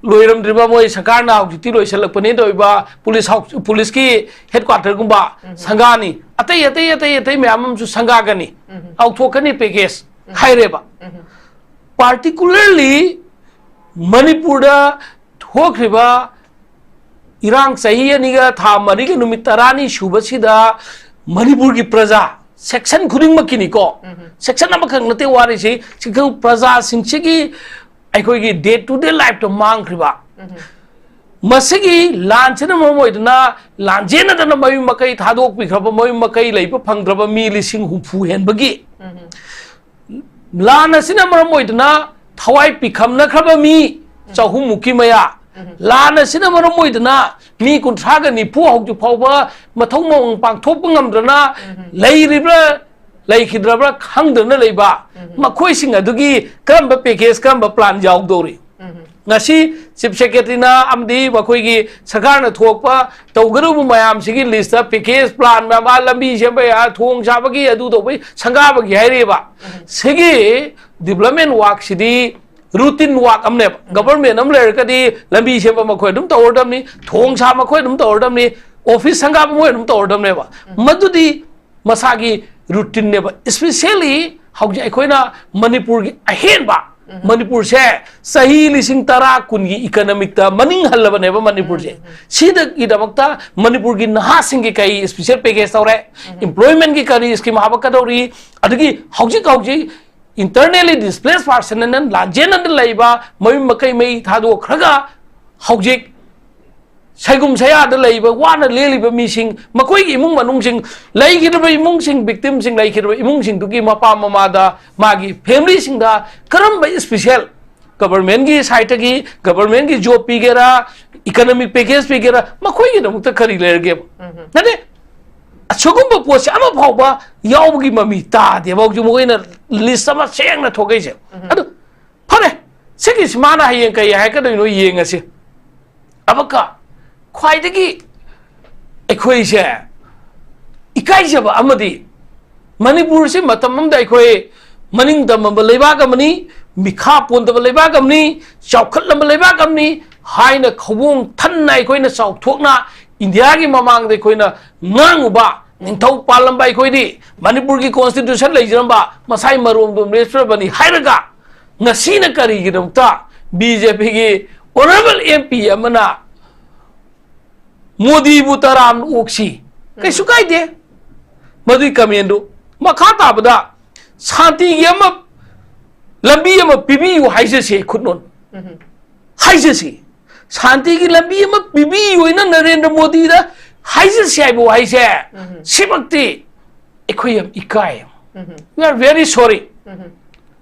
ꯂꯣꯏꯔꯝꯗ꯭ꯔꯤꯕ, ꯃꯣꯏ ꯁꯔꯀꯥꯔꯅ ꯍꯧꯖꯤꯛꯇꯤ ꯂꯣꯏꯁꯤꯜꯂꯛꯄꯅꯦ ꯇꯧꯔꯤꯕ ꯄꯨꯂꯤꯁ ꯍꯥꯎ-, ꯄꯨꯂꯤꯁꯀꯤ ꯍꯦꯗꯀ꯭ꯋꯥꯇꯔꯒꯨꯝꯕ ꯁꯪꯒꯥꯅꯤ, ꯑꯇꯩ ꯑꯇꯩ ꯑꯇꯩ ꯑꯇꯩ ꯃꯌꯥꯝ ꯑꯃꯁꯨ ꯁꯪꯒꯥꯒꯅꯤ, ꯇꯧꯊꯣꯛꯀꯅꯤ ꯄꯦꯀꯦꯖ ꯍꯥꯏꯔꯦꯕ꯫ ꯄꯥꯔꯇꯤꯀꯨꯂꯔꯂꯤ ꯃꯅꯤꯄꯨꯔꯗ ꯊꯣꯛꯈ꯭ꯔꯤꯕ ꯏꯔꯥꯡ ꯆꯍꯤ ꯑꯅꯤꯒ ꯊꯥ ꯃꯔꯤꯒ ꯅꯨꯃꯤꯠ ꯇꯔꯥꯅꯤ ꯁꯨꯕꯁꯤꯗ ꯃꯅꯤꯄꯨꯔꯒꯤ ꯄ꯭ꯔꯖꯥ, ꯁꯦꯛꯁꯟ ꯈꯨꯗꯤꯡꯃꯛꯀꯤꯅꯤꯀꯣ, ꯁꯦꯛꯁꯟ ꯑꯃꯈꯛ ꯅꯠꯇꯦ ꯋꯥꯔꯤꯁꯤ, ꯁꯤꯈꯪ ꯄ꯭ꯔꯖꯥꯁꯤꯡꯁꯤꯒꯤ ꯑꯩꯈꯣꯏꯒꯤ ꯗꯦ ꯇꯨ ꯗꯦ ꯂꯥꯏꯐꯇ ꯃꯥꯡꯈ꯭ꯔꯤꯕ, ꯃꯁꯤꯒꯤ ꯂꯥꯟꯁꯤꯅ ꯃꯔꯝ ꯑꯣꯏꯗꯨꯅ ꯂꯥꯟꯖꯦꯟꯅꯗꯅ ꯃꯌꯨꯝ ꯃꯀꯩ ꯊꯥꯗꯣꯛꯄꯤꯈ꯭ꯔꯕ, ꯃꯌꯨꯝ ꯃꯀꯩ ꯂꯩꯕ ꯐꯪꯗ꯭ꯔꯕ ꯃꯤ ꯂꯤꯁꯤꯡ ꯍꯨꯝꯐꯨ ꯍꯦꯟꯕꯒꯤ, ꯂꯥꯟ ꯑꯁꯤꯅ ꯃꯔꯝ ꯑꯣꯏꯗꯨꯅ ꯊꯋꯥꯏ ꯄꯤꯈꯝꯅꯈ꯭ꯔꯕ ꯃꯤ ꯆꯍꯨꯝꯃꯨꯛꯀꯤ ꯃꯌꯥ, ꯂꯥꯟ ꯑꯁꯤꯅ ꯃꯔꯝ ꯑꯣꯏꯗꯨꯅ ꯃꯤ ꯀꯨꯟꯊ꯭ꯔꯥꯒ ꯅꯤꯐꯨ ꯍꯧꯖꯤꯛ ꯐꯥꯎꯕ ꯃꯊꯧ ꯃꯉꯝ ꯄꯥꯡꯊꯣꯛꯄ ꯉꯝꯗꯅ ꯂꯩꯔꯤꯕ꯭ꯔꯥ ꯂꯩꯈꯤꯗ꯭ꯔꯕ꯭ꯔꯥ ꯈꯪꯗꯅ ꯂꯩꯕ, ꯃꯈꯣꯏꯁꯤꯡ ꯑꯗꯨꯒꯤ ꯀꯔꯝꯕ ꯄꯦꯀꯦꯖ, ꯀꯔꯝꯕ ꯄ꯭ꯂꯥꯟ ꯌꯥꯎꯗꯧꯔꯤ? ꯉꯁꯤ ꯆꯤꯐ ꯁꯦꯀ꯭ꯔꯦꯇꯔꯤꯅ ꯑꯃꯗꯤ ꯃꯈꯣꯏꯒꯤ ꯁꯔꯀꯥꯔꯅ ꯊꯣꯛꯄ ꯇꯧꯒꯗꯧꯕ ꯃꯌꯥꯝꯁꯤꯒꯤ ꯂꯤꯁꯇ ꯄꯦꯀꯦꯖ ꯄ꯭ꯂꯥꯟ ꯃꯌꯥꯝ, ꯑꯥ, ꯂꯝꯕꯤ ꯁꯦꯝꯕ ꯌꯥ, ꯊꯣꯡ ꯁꯥꯕꯒꯤ, ꯑꯗꯨ ꯇꯧꯕꯒꯤ, ꯁꯪꯒꯥꯕꯒꯤ ꯍꯥꯏꯔꯤꯕ꯫ ꯁꯤꯒꯤ ꯗꯤꯕ꯭ꯂꯞꯃꯦꯟ ꯋꯥꯛꯁꯤꯗꯤ ꯔꯨꯇꯤꯟ ꯋꯥꯛ ꯑꯃꯅꯦꯕ꯫ ꯒꯕꯔꯃꯦꯟ ꯑꯃ ꯂꯩꯔꯒꯗꯤ ꯂꯝꯕꯤ ꯁꯦꯝꯕ ꯃꯈꯣꯏ ꯑꯗꯨꯝ ꯇꯧꯔꯗꯕꯅꯤ, ꯊꯣꯡ ꯁꯥꯕ ꯃꯈꯣꯏ ꯑꯗꯨꯝ ꯇꯧꯔꯗꯕꯅꯤ, ꯑꯣꯐꯤꯁ ꯁꯪꯒꯥꯕ ꯃꯣꯏ ꯑꯗꯨꯝ ꯇꯧꯔꯗꯕꯅꯦꯕ꯫ ꯃꯗꯨꯗꯤ ꯃꯁꯥꯒꯤ ꯔꯨꯇꯤꯟꯅꯦꯕ꯫ ꯏꯁꯄꯤꯁꯦꯜꯂꯤ ꯍꯧꯖꯤꯛ ꯑꯩꯈꯣꯏꯅ ꯃꯅꯤꯄꯨꯔꯒꯤ ꯑꯍꯦꯟꯕ, ꯃꯅꯤꯄꯨꯔꯁꯦ ꯆꯍꯤ ꯂꯤꯁꯤꯡ ꯇꯔꯥ ꯀꯨꯟꯒꯤ ꯏꯀꯅꯃꯤꯛꯇ ꯃꯅꯤꯡ ꯍꯜꯂꯕꯅꯦꯕ ꯃꯅꯤꯄꯨꯔꯁꯦ꯫ ꯁꯤꯗꯒꯤꯗꯃꯛꯇ ꯃꯅꯤꯄꯨꯔꯒꯤ ꯅꯍꯥꯁꯤꯡꯒꯤ ꯀꯔꯤ ꯏꯁꯄꯤꯁꯦꯜ ꯄꯦꯀꯦꯖ ꯇꯧꯔꯦ, ꯏꯝꯄ꯭ꯂꯣꯏꯃꯦꯟꯒꯤ ꯀꯔꯤ ꯁ꯭ꯀꯤꯝ ꯍꯥꯄꯛꯀꯗꯧꯔꯤ, ꯑꯗꯒꯤ ꯍꯧꯖꯤꯛ ꯍꯧꯖꯤꯛ internally displaced person ꯑꯅ ꯂꯥꯟꯖꯦꯟꯅꯗ ꯂꯩꯕ ꯃꯌꯨꯝ ꯃꯀꯩ ꯃꯩ ꯊꯥꯗꯣꯛꯈ꯭ꯔꯒ ꯍꯧꯖꯤꯛ ꯁꯩꯒꯨꯝ ꯁꯌꯥꯗ ꯂꯩꯕ, ꯋꯥꯅ ꯂꯦꯜꯂꯤꯕ ꯃꯤꯁꯤꯡ, ꯃꯈꯣꯏꯒꯤ ꯏꯃꯨꯡ ꯃꯅꯨꯡꯁꯤꯡ, ꯂꯩꯈꯤꯗ꯭ꯔꯕ ꯏꯃꯨꯡꯁꯤꯡ, ꯚꯤꯛꯇꯤꯝꯁꯤꯡ ꯂꯩꯈꯤꯗ꯭ꯔꯕ ꯏꯃꯨꯡꯁꯤꯡꯗꯨꯒꯤ ꯃꯄꯥ ꯃꯃꯥꯗ, ꯃꯥꯒꯤ ꯐꯦꯃꯤꯂꯤꯁꯤꯡꯗ ꯀꯔꯝꯕ ꯏꯁꯄꯤꯁꯦꯜ ꯒꯕꯔꯃꯦꯟꯒꯤ ꯁꯥꯏꯠꯇꯒꯤ, ꯒꯕꯔꯃꯦꯟꯒꯤ ꯖꯣꯕ ꯄꯤꯒꯦꯔꯥ, ꯏꯀꯅꯣꯃꯤꯛ ꯄꯦꯀꯦꯖ ꯄꯤꯒꯦꯔꯥ, ꯃꯈꯣꯏꯒꯤꯗꯃꯛꯇ ꯀꯔꯤ ꯂꯩꯔꯒꯦꯕ? ꯅꯠꯇꯦ, ꯑꯁꯤꯒꯨꯝꯕ ꯄꯣꯠꯁꯦ ꯑꯃ ꯐꯥꯎꯕ ꯌꯥꯎꯕꯒꯤ ꯃꯃꯤ ꯇꯥꯗꯦꯕ ꯍꯧꯖꯤꯛ ꯃꯈꯣꯏꯅ ꯂꯤꯁ ꯑꯃ ꯁꯦꯡꯅ ꯊꯣꯛꯂꯛꯏꯁꯦ꯫ ꯑꯗꯨ ꯐꯔꯦ, ꯁꯤꯒꯤꯁꯤ ꯃꯥꯅ ꯍꯌꯦꯡ ꯀꯩ ꯍꯥꯏꯔꯛꯀꯗꯣꯏꯅꯣ ꯌꯦꯡꯉꯁꯤ꯫ ꯑꯃꯨꯛꯀ ꯈ꯭ꯋꯥꯏꯗꯒꯤ ꯑꯩꯈꯣꯏꯁꯦ ꯏꯀꯥꯏ ꯍꯥꯏꯖꯕ ꯑꯃꯗꯤ, ꯃꯅꯤꯄꯨꯔꯁꯤ ꯃꯇꯝ ꯑꯃꯗ ꯑꯩꯈꯣꯏ ꯃꯅꯤꯡ ꯇꯝꯃꯕ ꯂꯩꯕꯥꯛ ꯑꯃꯅꯤ, ꯃꯤꯈꯥ ꯄꯣꯟꯗꯕ ꯂꯩꯕꯥꯛ ꯑꯃꯅꯤ, ꯆꯥꯎꯈꯠꯂꯕ ꯂꯩꯕꯥꯛ ꯑꯃꯅꯤ ꯍꯥꯏꯅ ꯈꯧꯕꯣꯡ ꯊꯟꯅ ꯑꯩꯈꯣꯏꯅ ꯆꯥꯎꯊꯣꯛꯅ ꯏꯟꯗꯤꯌꯥꯒꯤ ꯃꯃꯥꯡꯗ ꯑꯩꯈꯣꯏꯅ ꯉꯥꯡꯉꯨꯕ, ꯅꯤꯡꯊꯧ ꯄꯥꯜꯂꯝꯕ ꯑꯩꯈꯣꯏꯗꯤ ꯃꯅꯤꯄꯨꯔꯒꯤ constitution ꯂꯩꯖꯔꯝꯕ, ꯃꯁꯥꯏ ꯃꯔꯣꯝꯗꯣꯝ ꯂꯦꯞꯆꯔꯕꯅꯤ ꯍꯥꯏꯔꯒ, ꯉꯁꯤꯅ ꯀꯔꯤꯒꯤꯗꯃꯛꯇ B J P ꯒꯤ honourable M P ꯑꯃꯅ ꯃꯣꯗꯤꯕꯨ ꯇꯔꯥꯝꯅ ꯑꯣꯛꯁꯤ? ꯀꯩꯁꯨ ꯀꯥꯏꯗꯦ ꯃꯗꯨꯒꯤ comment ꯗꯨ꯫ ꯃꯈꯥ ꯇꯥꯕꯗ ꯁꯥꯟꯇꯤꯒꯤ ꯑꯃ ꯂꯝꯕꯤ ꯑꯃ ꯄꯤꯕꯤꯌꯨ ꯍꯥꯏꯖꯁꯦ, ꯈꯨꯠꯅꯣꯟ ꯍꯥꯏꯖꯁꯤ꯫ ꯁꯥꯟꯇꯤꯒꯤ ꯂꯝꯕꯤ ꯑꯃ ꯄꯤꯕꯤꯌꯨ ꯍꯥꯏꯅ ꯅꯔꯦꯟꯗ꯭ꯔ ꯃꯣꯗꯤꯗ ꯍꯥꯏꯖꯁꯦ ꯍꯥꯏꯕ ꯋꯥꯍꯩꯁꯦ, ꯁꯤꯃꯛꯇꯤ ꯑꯩꯈꯣꯏ ꯌꯥꯝ ꯏꯀꯥꯏ꯫ We are very sorry꯫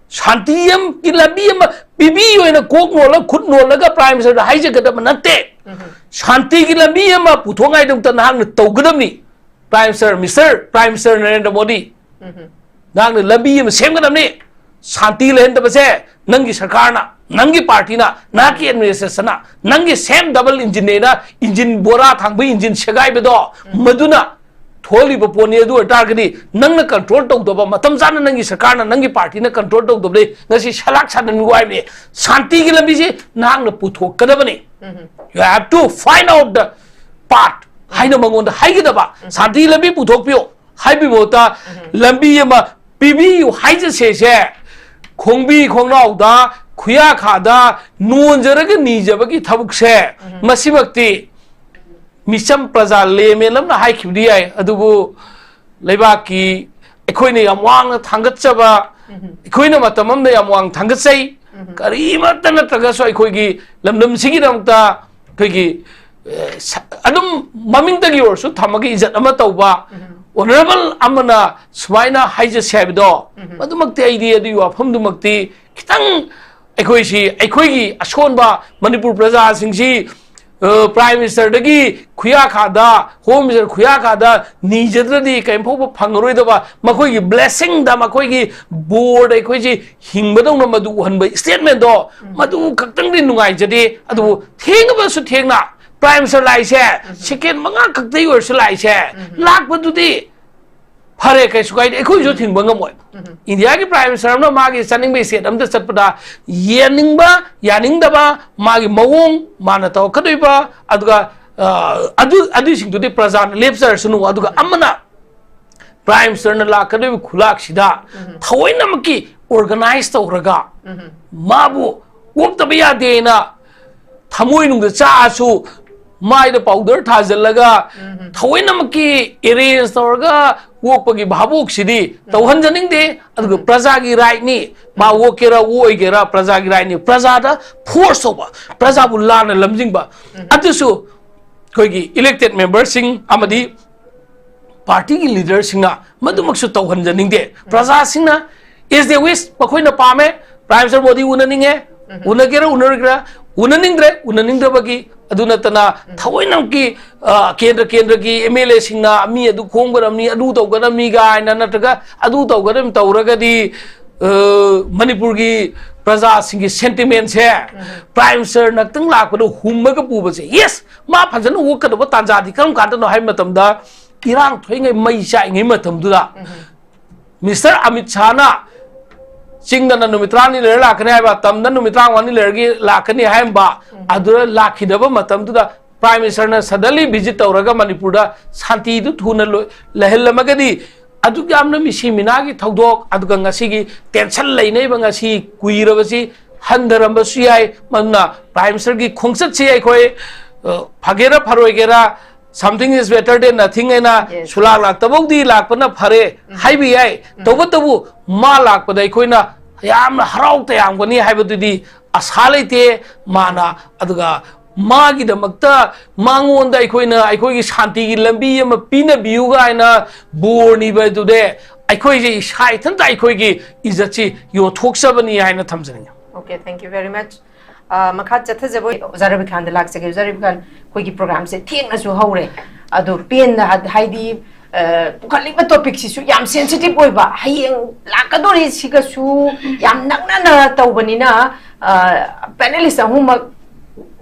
ꯁꯥꯟꯇꯤ ꯑꯃꯒꯤ ꯂꯝꯕꯤ ꯑꯃ ꯄꯤꯕꯤꯌꯨ ꯍꯥꯏꯅ ꯀꯣꯛ ꯅꯣꯜꯂ, ꯈꯨꯠ ꯅꯣꯜꯂꯒ Prime Minister ꯗ ꯍꯥꯏꯖꯒꯗꯕ ꯅꯠꯇꯦ꯫ ꯁꯥꯟꯇꯤꯒꯤ ꯂꯝꯕꯤ ꯑꯃ ꯄꯨꯊꯣꯛꯉꯥꯏꯗꯃꯛꯇ ꯅꯍꯥꯛꯅ ꯇꯧꯒꯗꯕꯅꯤ꯫ Prime Minister, Mister Prime Minister Narendra Modi, ꯅꯍꯥꯛꯅ ꯂꯝꯕꯤ ꯑꯃ ꯁꯦꯝꯒꯗꯕꯅꯤ꯫ ꯁꯥꯟꯇꯤ ꯂꯩꯍꯟꯗꯕꯁꯦ ꯅꯪꯒꯤ ꯁꯔꯀꯥꯔꯅ, ꯅꯪꯒꯤ party ꯅ, ꯅꯍꯥꯛꯀꯤ administration ꯅ, ꯅꯪꯒꯤ same double engine ꯅꯦꯅ engine, ꯕꯣꯔꯥ ꯊꯥꯡꯕ engine ꯁꯦꯒꯥꯏꯕꯗꯣ, ꯃꯗꯨꯅ ꯊꯣꯛꯍꯜꯂꯤꯕ ꯄꯣꯠꯅꯤ꯫ ꯑꯗꯨ ꯑꯣꯏꯇꯥꯔꯒꯗꯤ ꯅꯪꯅ control ꯇꯧꯗꯕ, ꯃꯇꯝ ꯆꯥꯅ ꯅꯪꯒꯤ ꯁꯔꯀꯥꯔꯅ, ꯅꯪꯒꯤ party ꯅ control ꯇꯧꯗꯕꯗꯒꯤ ꯉꯁꯤ ꯁꯂꯥꯛ ꯁꯥꯗꯅ ꯋꯥꯏꯕꯅꯤ꯫ ꯁꯥꯟꯇꯤꯒꯤ ꯂꯝꯕꯤꯁꯤ ꯅꯍꯥꯛꯅ ꯄꯨꯊꯣꯛꯀꯗꯕꯅꯤ꯫ You have to find out the path ꯍꯥꯏꯅ ꯃꯉꯣꯟꯗ ꯍꯥꯏꯒꯗꯕ, ꯁꯥꯟꯇꯤ ꯂꯝꯕꯤ ꯄꯨꯊꯣꯛꯄꯤꯌꯨ ꯍꯥꯏꯕꯒꯤ ꯃꯍꯨꯠꯇ ꯂꯝꯕꯤ ꯑꯃ ꯄꯤꯕꯤꯌꯨ ꯍꯥꯏꯖꯁꯦꯁꯦ, ꯈꯣꯡꯕꯤ ꯈꯣꯡꯅꯥꯎꯗ, ꯈꯨꯌꯥꯈꯥꯗ ꯅꯣꯟꯖꯔꯒ ꯅꯤꯖꯕꯒꯤ ꯊꯕꯛꯁꯦ, ꯃꯁꯤꯃꯛꯇꯤ ꯃꯤꯆꯝ ꯄ꯭ꯔꯖꯥ layman ꯑꯃꯅ ꯍꯥꯏꯈꯤꯕꯗꯤ ꯌꯥꯏ, ꯑꯗꯨꯕꯨ ꯂꯩꯕꯥꯛꯀꯤ ꯑꯩꯈꯣꯏꯅ ꯌꯥꯝ ꯋꯥꯡꯅ ꯊꯥꯡꯒꯠꯆꯕ, ꯑꯩꯈꯣꯏꯅ ꯃꯇꯝ ꯑꯃꯗ ꯌꯥꯝ ꯋꯥꯡꯅ ꯊꯥꯡꯒꯠꯆꯩ, ꯀꯔꯤꯃꯠꯇ ꯅꯠꯇ꯭ꯔꯒꯁꯨ ꯑꯩꯈꯣꯏꯒꯤ ꯂꯝꯗꯝꯁꯤꯒꯤꯗꯃꯛꯇ ꯑꯩꯈꯣꯏꯒꯤ, ꯑꯦ, ꯁ-, ꯑꯗꯨꯝ ꯃꯃꯤꯡꯗꯒꯤ ꯑꯣꯏꯔꯁꯨ ꯊꯝꯃꯒ ꯏꯖꯠ ꯑꯃ ꯇꯧꯕ honourable ꯑꯃꯅ ꯁꯨꯃꯥꯏꯅ ꯍꯥꯏꯖꯁꯦ ꯍꯥꯏꯕꯗꯣ, ꯃꯗꯨꯃꯛꯇꯤ ꯑꯩꯗꯤ ꯑꯗꯨꯒꯤ ꯋꯥꯐꯝꯗꯨꯃꯛꯇꯤ ꯈꯤꯇꯪ ꯑꯩꯈꯣꯏꯁꯤ, ꯑꯩꯈꯣꯏꯒꯤ ꯑꯁꯣꯟꯕ ꯃꯅꯤꯄꯨꯔ ꯄ꯭ꯔꯖꯥꯁꯤꯡꯁꯤ, ꯑ, Prime Minister ꯗꯒꯤ ꯈꯨꯌꯥꯈꯥꯗ, Home Minister ꯈꯨꯌꯥꯈꯥꯗ ꯅꯤꯖꯗ꯭ꯔꯗꯤ ꯀꯔꯤꯝ ꯐꯥꯎꯕ ꯐꯪꯉꯔꯣꯏꯗꯕ, ꯃꯈꯣꯏꯒꯤ blessing ꯗ, ꯃꯈꯣꯏꯒꯤ ꯕꯣꯔꯗ ꯑꯩꯈꯣꯏꯁꯤ ꯍꯤꯡꯕꯗꯧꯅ ꯃꯗꯨ ꯎꯍꯟꯕ statement ꯗꯣ, ꯃꯗꯨ ꯈꯛꯇꯪꯗꯤ ꯅꯨꯡꯉꯥꯏꯖꯗꯦ꯫ ꯑꯗꯨꯕꯨ ꯊꯦꯡꯉꯕꯁꯨ ꯊꯦꯡꯅ Prime Minister ꯂꯥꯛꯏꯁꯦ, second ꯃꯉꯥ ꯈꯛꯇꯒꯤ ꯑꯣꯏꯔꯁꯨ ꯂꯥꯛꯏꯁꯦ, ꯂꯥꯛꯄꯗꯨꯗꯤ ꯐꯔꯦ, ꯀꯩꯁꯨ ꯀꯥꯏꯗꯦ, ꯑꯩꯈꯣꯏꯁꯨ ꯊꯤꯡꯕ ꯉꯝꯃꯣꯏ꯫ ꯏꯟꯗꯤꯌꯥꯒꯤ Prime Minister ꯑꯃꯅ ꯃꯥꯒꯤ ꯆꯠꯅꯤꯡꯕ state ꯑꯝꯗ ꯆꯠꯄꯗ ꯌꯦꯡꯅꯤꯡꯕ ꯌꯥꯅꯤꯡꯗꯕ, ꯃꯥꯒꯤ ꯃꯑꯣꯡ, ꯃꯥꯅ ꯇꯧꯔꯛꯀꯗꯣꯏꯕ, ꯑꯗꯨꯒ ꯑ, ꯑꯗꯨ ꯑꯗꯨꯁꯤꯡꯗꯨꯗꯤ ꯄ꯭ꯔꯖꯥꯅ ꯂꯦꯞꯆꯔꯁꯅꯨ꯫ ꯑꯗꯨꯒ ꯑꯃꯅ Prime Ministerꯅ ꯂꯥꯛꯀꯗꯣꯏꯕ ꯈꯨꯂꯥꯛꯁꯤꯗ ꯊꯑꯣꯏꯅꯃꯛꯀꯤ organize ꯇꯧꯔꯒ ꯃꯥꯕꯨ ꯑꯣꯛꯇꯕ ꯌꯥꯗꯦꯅ ꯊꯃꯣꯏꯅꯨꯡꯗ ꯆꯥꯛꯑꯁꯨ ꯃꯥꯏꯗ powder ꯊꯥꯖꯤꯜꯂꯒ ꯊꯑꯣꯏꯅꯃꯛꯀꯤ arrange ꯇꯧꯔꯒ ꯑꯣꯛꯄꯒꯤ ꯚꯥꯕꯣꯛꯁꯤꯗꯤ ꯇꯧꯍꯟꯖꯅꯤꯡꯗꯦ꯫ ꯑꯗꯨꯒ ꯄ꯭ꯔꯖꯥꯒꯤ rightꯅꯤ, ꯃꯥ ꯑꯣꯛꯀꯦꯔꯥ ꯑꯣꯛꯑꯣꯏꯒꯦꯔꯥ ꯄ꯭ꯔꯖꯥꯒꯤ rightꯅꯤ꯫ ꯄ꯭ꯔꯖꯥꯗ force ꯇꯧꯕ, ꯄ꯭ꯔꯖꯥꯕꯨ ꯂꯥꯟꯅ ꯂꯝꯖꯤꯡꯕ, ꯑꯗꯨꯁꯨ ꯑꯩꯈꯣꯏꯒꯤ elected memberꯁꯤꯡ ꯑꯃꯗꯤ partyꯒꯤ leaderꯁꯤꯡꯅ ꯃꯗꯨꯃꯛꯁꯨ ꯇꯧꯍꯟꯖꯅꯤꯡꯗꯦ꯫ ꯄ꯭ꯔꯖꯥꯁꯤꯡꯅ as they wish, ꯃꯈꯣꯏꯅ ꯄꯥꯝꯃꯦ, Prime Minister ꯃꯣꯗꯤ ꯎꯅꯅꯤꯡꯉꯦ, ꯎꯅꯒꯦꯔꯥ ꯎꯅꯔꯣꯏꯒꯦꯔꯥ, ꯎꯅꯅꯤꯡꯗ꯭ꯔꯦ, ꯎꯅꯅꯤꯡꯗꯕꯒꯤ, ꯑꯗꯨ ꯅꯠꯇꯅ ꯊꯑꯣꯏꯅꯃꯛꯀꯤ, ꯑ, ꯀꯦꯟꯗ꯭ꯔ ꯀꯦꯟꯗ꯭ꯔꯒꯤ MLAꯁꯤꯡꯅ ꯃꯤ ꯑꯗꯨ ꯈꯣꯝꯒꯗꯕꯅꯤ, ꯑꯗꯨ ꯇꯧꯒꯗꯕꯅꯤ ꯀꯥꯏꯅ, ꯅꯠꯇ꯭ꯔꯒ ꯑꯗꯨ ꯇꯧꯒꯗꯕꯅꯤ ꯇꯧꯔꯒꯗꯤ, ꯑ, ꯃꯅꯤꯄꯨꯔꯒꯤ ꯄ꯭ꯔꯖꯥꯁꯤꯡꯒꯤ sentimentꯁꯦ Prime Minister ꯉꯥꯛꯇꯪ ꯂꯥꯛꯄꯗ ꯍꯨꯝꯃꯒ ꯄꯨꯕꯁꯦ, yes, ꯃꯥ ꯐꯖꯅ ꯑꯣꯛꯀꯗꯕ ꯇꯥꯟꯖꯥꯗꯤ ꯀꯔꯝ ꯀꯥꯟꯗꯅꯣ ꯍꯥꯏꯕ ꯃꯇꯝꯗ, ꯏꯔꯥꯡ ꯊꯣꯛꯏꯉꯩ, ꯃꯩ ꯆꯥꯛꯏꯉꯩ ꯃꯇꯝꯗꯨꯗ Mister ꯑꯃꯤꯠ ꯁꯥꯍꯅ ꯆꯤꯡꯗꯅ ꯅꯨꯃꯤꯠ ꯇꯔꯥꯅꯤ ꯂꯩꯔ ꯂꯥꯛꯀꯅꯤ ꯍꯥꯏꯕ, ꯇꯝꯗ ꯅꯨꯃꯤꯠ ꯇꯔꯥꯃꯉꯥꯅꯤ ꯂꯩꯔꯒ ꯂꯥꯛꯀꯅꯤ ꯍꯥꯏꯔꯝꯕ, ꯑꯗꯨꯗ ꯂꯥꯛꯈꯤꯗꯕ ꯃꯇꯝꯗꯨꯗ Prime Ministerꯅ suddenly visit ꯇꯧꯔꯒ ꯃꯅꯤꯄꯨꯔꯗ ꯁꯥꯟꯇꯤꯗꯨ ꯊꯨꯅ ꯂꯣꯏ-, ꯂꯩꯍꯜꯂꯝꯃꯒꯗꯤ, ꯑꯗꯨꯛ ꯌꯥꯝꯅ ꯃꯤꯁꯤ ꯃꯤꯅꯥꯒꯤ ꯊꯧꯗꯣꯛ, ꯑꯗꯨꯒ ꯉꯁꯤꯒꯤ tension ꯂꯩꯅꯩꯕ ꯉꯁꯤ ꯀꯨꯏꯔꯕꯁꯤ ꯍꯟꯊꯔꯝꯕꯁꯨ ꯌꯥꯏ꯫ ꯃꯗꯨꯅ Prime Ministerꯒꯤ ꯈꯣꯡꯆꯠꯁꯤ ꯑꯩꯈꯣꯏ, ꯑ, ꯐꯒꯦꯔꯥ ꯐꯔꯣꯏꯒꯦꯔꯥ, something is better than nothing ꯍꯥꯏꯅ ꯁꯨꯂꯥꯛ ꯂꯥꯛꯇꯕꯧꯗꯤ ꯂꯥꯛꯄꯅ ꯐꯔꯦ ꯍꯥꯏꯕ ꯌꯥꯏ꯫ ꯇꯧꯕꯇꯕꯨ ꯃꯥ ꯂꯥꯛꯄꯗ ꯑꯩꯈꯣꯏꯅ ꯌꯥꯝꯅ ꯍꯔꯥꯎ ꯇꯌꯥꯝꯒꯅꯤ ꯍꯥꯏꯕꯗꯨꯗꯤ ꯑꯁꯥ ꯂꯩꯇꯦ꯫ ꯃꯥꯅ, ꯑꯗꯨꯒ ꯃꯥꯒꯤꯗꯃꯛꯇ ꯃꯉꯣꯟꯗ ꯑꯩꯈꯣꯏꯅ ꯑꯩꯈꯣꯏꯒꯤ ꯁꯥꯟꯇꯤꯒꯤ ꯂꯝꯕꯤ ꯑꯃ ꯄꯤꯅꯕꯤꯌꯨ ꯀꯥꯏꯅ ꯕꯣꯔ ꯅꯤꯕꯗꯨꯗꯤ ꯑꯩꯈꯣꯏꯁꯦ ꯏꯁꯥ ꯏꯊꯟꯇ ꯑꯩꯈꯣꯏꯒꯤ ꯏꯖꯠꯁꯤ ꯌꯣꯟꯊꯣꯛꯆꯕꯅꯤ ꯍꯥꯏꯅ ꯊꯝꯖꯅꯤꯡꯉꯤ꯫ Okay, thank you very much. ꯑ, ꯃꯈꯥ ꯆꯠꯊꯖꯕ ꯑꯣꯏ-, ꯑꯣꯖꯥ ꯔꯕꯤꯈꯥꯟꯗ ꯂꯥꯛꯆꯒꯦ꯫ ꯑꯣꯖꯥ ꯔꯕꯤꯈꯥꯟ, ꯑꯩꯈꯣꯏꯒꯤ programꯁꯦ ꯊꯦꯡꯅꯁꯨ ꯍꯧꯔꯦ, ꯑꯗꯣ ꯄꯦꯟꯅ ꯍꯥꯏ-, ꯍꯥꯏꯗꯤ, ꯑ, ꯄꯨꯈꯠꯂꯤꯕ topicꯁꯤꯁꯨ ꯌꯥꯝ sensitive ꯑꯣꯏꯕ, ꯍꯌꯦꯡ ꯂꯥꯛꯀꯗꯣꯔꯤꯁꯤꯒꯁꯨ ꯌꯥꯝ ꯅꯛꯅꯅ ꯇꯧꯕꯅꯤꯅ, ꯑ, panelist ꯑꯍꯨꯝꯃꯛ